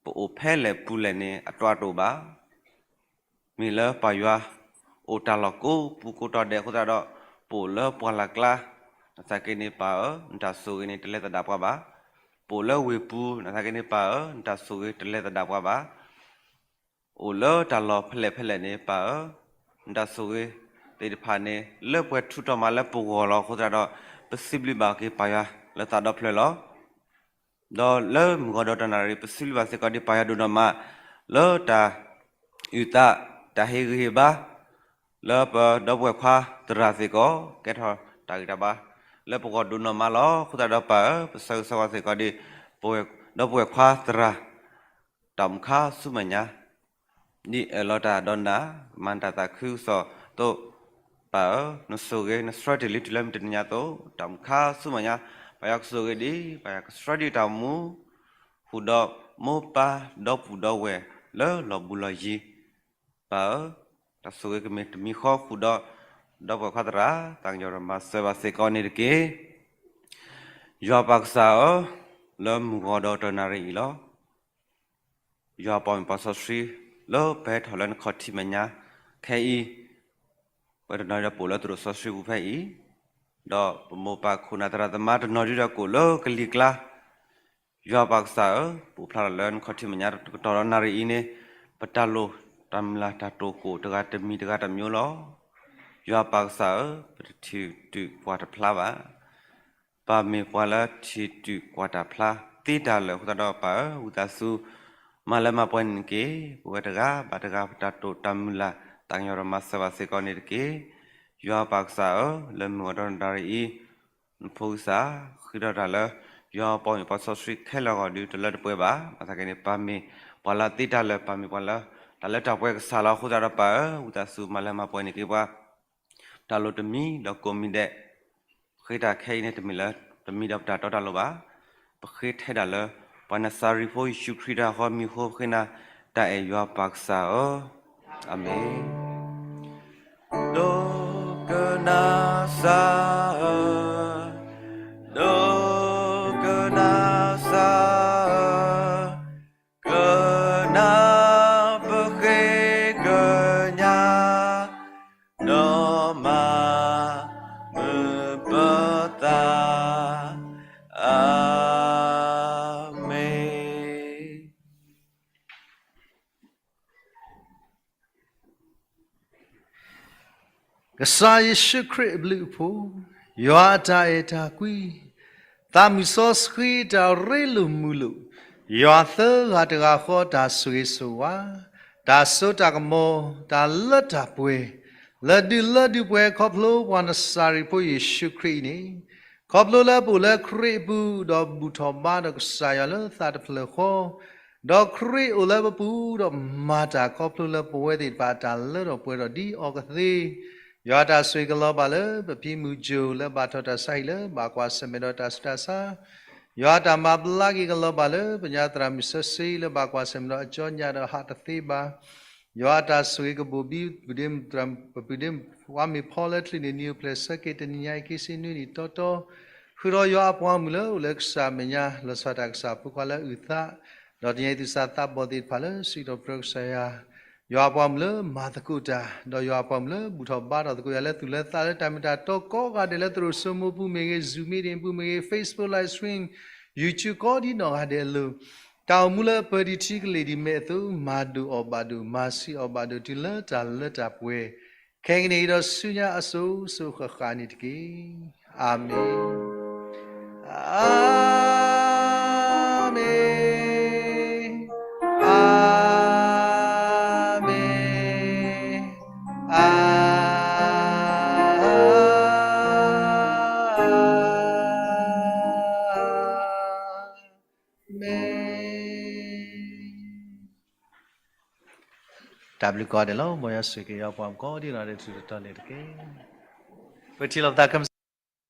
ပအိၣ်ဖဲလဲၣ်ပူၤလဲၣ်န့ၣ် အတၢ်တအိၣ်ဘၣ်. မ့ၢ်လၢပၢ်ယွၤ အိၣ်တၢ်လီၢ်ကိးပူၤကိးတီၤဒဲးအဃိသတးဒီး ပအိၣ်လၢပှၢ်လၢ်ကျါ, ဘၣ်ဆၣ်က့န့ၣ်ပၢ်ဧၢ, နတၢ်ဆိၣ်ဂ့ၤန့ၣ် တလဲၤသဒၣ်ပှၤဘၣ်. ပအိၣ်လၢဝ့ၢ်ပူၤ, ဘၣ်ဆၣ်က့န့ၣ်ပၢ်ဧၢ, နတၢ်ဆိၣ်ဂ့ၤတလဲၤသဒၣ်ပှၤဘၣ်. အိၣ်လၢတၢ်လီၢ်ဖဲလဲၣ်ဖဲလဲၣ်န့ၣ် ပၢ်ဧၢ, နတၢ်ဆိၣ်ဂ့ၤသ့ၣ်တဖၣ်န့ၣ် လၢပှဲၤထူးတီၤမၤလၢပဂီၢ်လီၤအဃိသတးဒီး ပစံးဘျုးဘၣ်က့ၤပၢ်ယွၤလၢသးဒီဖျၢၣ်လီၤ. ဒီးလၢမုၢ်ဂီၤဒီးတနၣ်ရံၣ် ပစံးဘျုးဘၣ်စ့ၢ်ကီးဒ်ပၢ်ယွၤဒိၣ်နီၢ်မး လၢတၢ်အုၣ်သး တၢ်ဟ့ၣ်ဂံၢ်ဟ့ၣ်ဘါ လၢပဒီပုၢ်ဝဲၢ်ခွါသရၣ်စ့ၢ်ကီး ကဲထီၣ်တၢ်ဂံၢ်တၢ်ဘါ လၢပဂီၢ်ဒိၣ်နီၢ်မးလီၤ. အဃိသတးဒီးပၢ်ဧၢ, ပဆၢဂ့ၤဆၢဝါစ့ၢ်ကီးဒ် ဒီပုၢ်ဝဲၢ်ခွါသရၣ် တၢ်အိၣ်မူခါဆူမဲာ်ညါ ဒ်အၢၣ်လီၤတၢ်ဒီးနၤ, မၤနတၢ်သးခုကစီၣ်အသိး, ပၢ်ဧၢ, နဆိၣ်ဂ့ၤ နဆှၢတ့ၢ်လံတုၤလၢမုၢ်တနံၤညါအသိး, တၢ်အိၣ်မူခါဆူမဲာ်ညါ, ပၢ်ယွၤကဆိၣ်ဂ့ၤဒံး, ပၢ်ယွၤကဆှၢဒံးတၢ်အိၣ်မူ, ဃုာ်ဒီးမိၢ်ပၢ်ဒီပုၢ်ဒီဝဲၢ်လၢလီၢ်ဘူးလီၢ်ယံၤ, ပၢ်ဧၢ, တၢ်ဆိၣ်ဂ့ၤကမ့ၢ်တမံၤဃီဃုာ်ဒီး ဒီပုၢ်ဝဲၢ်ခွါသရၣ် သးကညီၤဒီးမၤစၢၤဘၣ်စ့ၢ်ကီးန့ၣ်တက့ၢ်. ယွၤပၢ်ကစၢ်ဧၢ, လၢမုၢ်ဂီၤဒီးတနၣ်ရံၣ်အံၤလီၤ. ယွၤပှၤမ့ၢ်ပှၤစီဆှံ လၢပဟဲထီၣ်လၢနခီၣ်ထံးမဲာ်ညါခဲအံၤ, ပတနီၤဒီးပအိၣ်လၢသရိာ်စီဆှံပူၤဖဲအံၤ, ဒီးပမိၢ်ပၢ်ခိၣ်နၢ်သရၣ်သမါတနီၤဒုဒီးကအိၣ်လၢကလံၤကျါ, ယွၤပၢ်ကစၢ်ဧၢ, ပအိၣ်ဖျါထီၣ်လၢနခီၣ်ထံးမဲာ်ညါတကတီၢ်ဒီးနၣ်ရံၣ်အံၤန့ၣ်, ပတၢ်လိၣ်တၢ်မုၢ်လၢ်တၢ်တိာ်ကအိၣ်တဂၤတမံၤတဂၤတမံၤလီၤ. ယွၤပၢ်ကစၢ်ဧၢ, ပတထံၣ်တုာ်ကွၢ်တဖျါဘၣ် ပၢ်မ့ၢ်ပှၤလၢထံၣ်တုာ်ကွၢ်တၢ်ဖျါသ့တၢ်လၢာ်အဃိသတးဒီးပၢ်ဧၢ, ဝံသးစူၤ မၤလၢမၤပှဲၤန့ၣ်တက့ၢ်. ပဝဲတဂၤဘၣ်တဂၤ ပတၢ်တိာ်တၢ်မုၢ်လၢ် သးကညီၤဒီးမၤစၢၤဘၣ်စ့ၢ်ကီးန့ၣ်တက့ၢ်. ယွၤပၢ်ကစၢ်ဧၢ, လၢမုၢ်ဂီၤဒီးနၣ်ရံၣ်အံၤ, နဖိကစၢ် ဃ့ထီၣ်တၢ်လၢ ယွၤပှၤမ့ၢ်ပှၤစီဆှံခဲလၢာ်အဂီၢ်ဒုးတလၢတပှဲၤဘၣ်. ဘၣ်ဆၣ်က့န့ၣ် ပၢ်မ့ၢ်ပှၤလၢသ့တၢ်လၢာ်, ပၢ်မ့ၢ်ပှၤလၢ တၢ်လၢတၢ်ပှဲၤကစၢ်လီၤအဃိသတးဒီးပၢ်ဧၢ, ဝံသးစူၤမၤလၢမၤပှဲၤန့ၢ်က့ၤပှၤ တၢ်လိၣ်တမံၤဒီးကိးမံၤဒဲး, ဃ့တၢ်ခဲအံၤန့ၣ် တမ့ၢ်လၢ တမံၤဒီးပတၢ်တီတၢ်လိၤဘၣ်. ပဃ့ထဲဒၣ်လၢ ပှၤနၤစၤရ့းဖိယ့ၣ်ၡူးခရံာ်တၢ်ဟီမံၤဃိဃ့နၤ တၢ်အဲၣ်ယွၤပၢ်ကစၢ်ဧၢ, အၤမ့ၣ်. ဒိကနၣ်စၢ်ဧၢ, ဒိကနၣ်စၢ်ဧၢ, ကနၣ်ပဃ့ကညး ဒီးမၤမုာ်ပသး, အၤမ့ၣ်. ကစၢ်ယ့ၣ်ၡူးခရံာ်အဘျုးအဖှိၣ်, ယွၤအတၢ်အဲၣ်တၢ်ကွံ, သးမုၢ်စီဆှံတၢ်ရ့လိာ်မုာ်လိာ်, ယွၤသၢဂၤတဂၤဃီတၢ်ဆိၣ်ဂ့ၤဆိၣ်ဝါ, တၢ်စိတၢ်ကမီၤ, တၢ်လၢတၢ်ပှဲၤ, လၢဒုးလၢဒုးပှဲၤခီဖျိပှၤနၤစၤရ့းဖိယ့ၣ်ၡူးခရံာ်အံၤန့ၣ်, ခီဖျိလၢပအိၣ်လၢခရံာ်အပူၤ ဒီးဘူၣ်ထီၣ်ဘါဒီးကစၢ်ယွၤလၢသးတဖျၢၣ်ဃီ, ဒီးခရံာ်အိၣ်လၢပပူၤ ဒီးမၤတၢ်ခီဖျိလၢပဝဲသ့ၣ်တဖၣ်အတၢ်လၢထီၣ်ပှဲၤထီၣ်ဒ်အီၤကသ့, ယွၤအတၢ်ဆိၣ်ဂ့ၤကလီၤဘၣ်လၢပဖံမုၢ်ကၠိလၢဘၣ်ထီၣ်တၢ်ဆါဟံၣ်လၢဘၣ်ကွၢ်ဆၢၣ်မဲာ်ဒီးတၢ်ဆူးတၢ်ဆါ, ယွၤအတၢ်မၤဘျါက့ၤကလီၤဘၣ်လၢပညါသရၣ်မုၣ်စီဆှံလၢဘၣ်ကွၢ်ဆၢၣ်မဲာ်ဒီးအကၠီညါဒီးဟးတသ့ဘၣ်, ယွၤအတၢ်ဆိၣ်ဂ့ၤကဘိၣ်ဘံ ပဒ့ ပှၤမ့ၢ်ဖီလၢချံန့ၣ် နံၤအိၣ်ဖျဲၣ်ဆၢက့ၤတနံၤညါအံၤ ခံဆံနွံနံၣ်တီတီ, ဃုာ်ဒီးယွၤအပှၤမုၣ်လၢအိၣ်လၢကစၢ်အမဲာ်ညါ လီၤဆီဒၣ်တၢ်ကစၢ်ဖိခွါလၢအုၣ်သး, ဒီးတနံၤအံၤသူၣ်စၢ်သးဘီၣ်သ့ၣ်တဖၣ်လၢစံးထီၣ်ပတြၢၤကစၢ်ယွၤ, ယွၤအပှၤမုၣ်လၢမၤသကိးတၢ်, ဒီးယွၤအပှၤမုၣ်လၢဘူၣ်ထီၣ်ဘါထီၣ်သကိးယွၤလၢသူၣ်လၢသးလၢတၢ်မ့ၢ်တၢ်တီကိးဂၤဒဲးလၢသရိာ်စိမိၢ်ပူၤမ့ၢ်ဂ့ၤ, Zoom meeting ပူၤမ့ၢ်ဂ့ၤ, Facebook live stream, YouTube ကိးဒ်နီၢ်ဂၤဒဲးအလိၤ တၢ်အိၣ်မူလၢအပၢၤဒံးထံကလ့ၢ်ဒံးမဲာ်အသိး မၤဒိၣ်အီၤဘၣ်ဒိၣ် မၤဆံးအီၤဘၣ်ဒိၣ် တုၤလၢတၢ်လၢတၢ်ပှဲၤ, ခဲကနံၣ်အံၤဒီးဆူညါအစိၤစိၤဃၣ်ဃၣ်န့ၣ်တက့ၢ်. အၤမ့ၣ်, အၤမ့ၣ်, အၤမ့ၣ်, အၤ မ့ၢ်. တၢ်ဘျုးကိးဂၤဒဲးလီၤ. မ်ယွၤဆိၣ်ဂ့ၤက့ၤပှၤကိးဒံနီၢ်ဒဲး တထူၣ်တတီၤန့ၣ်တက့ၢ်. ပထံၣ်လိာ်ပသး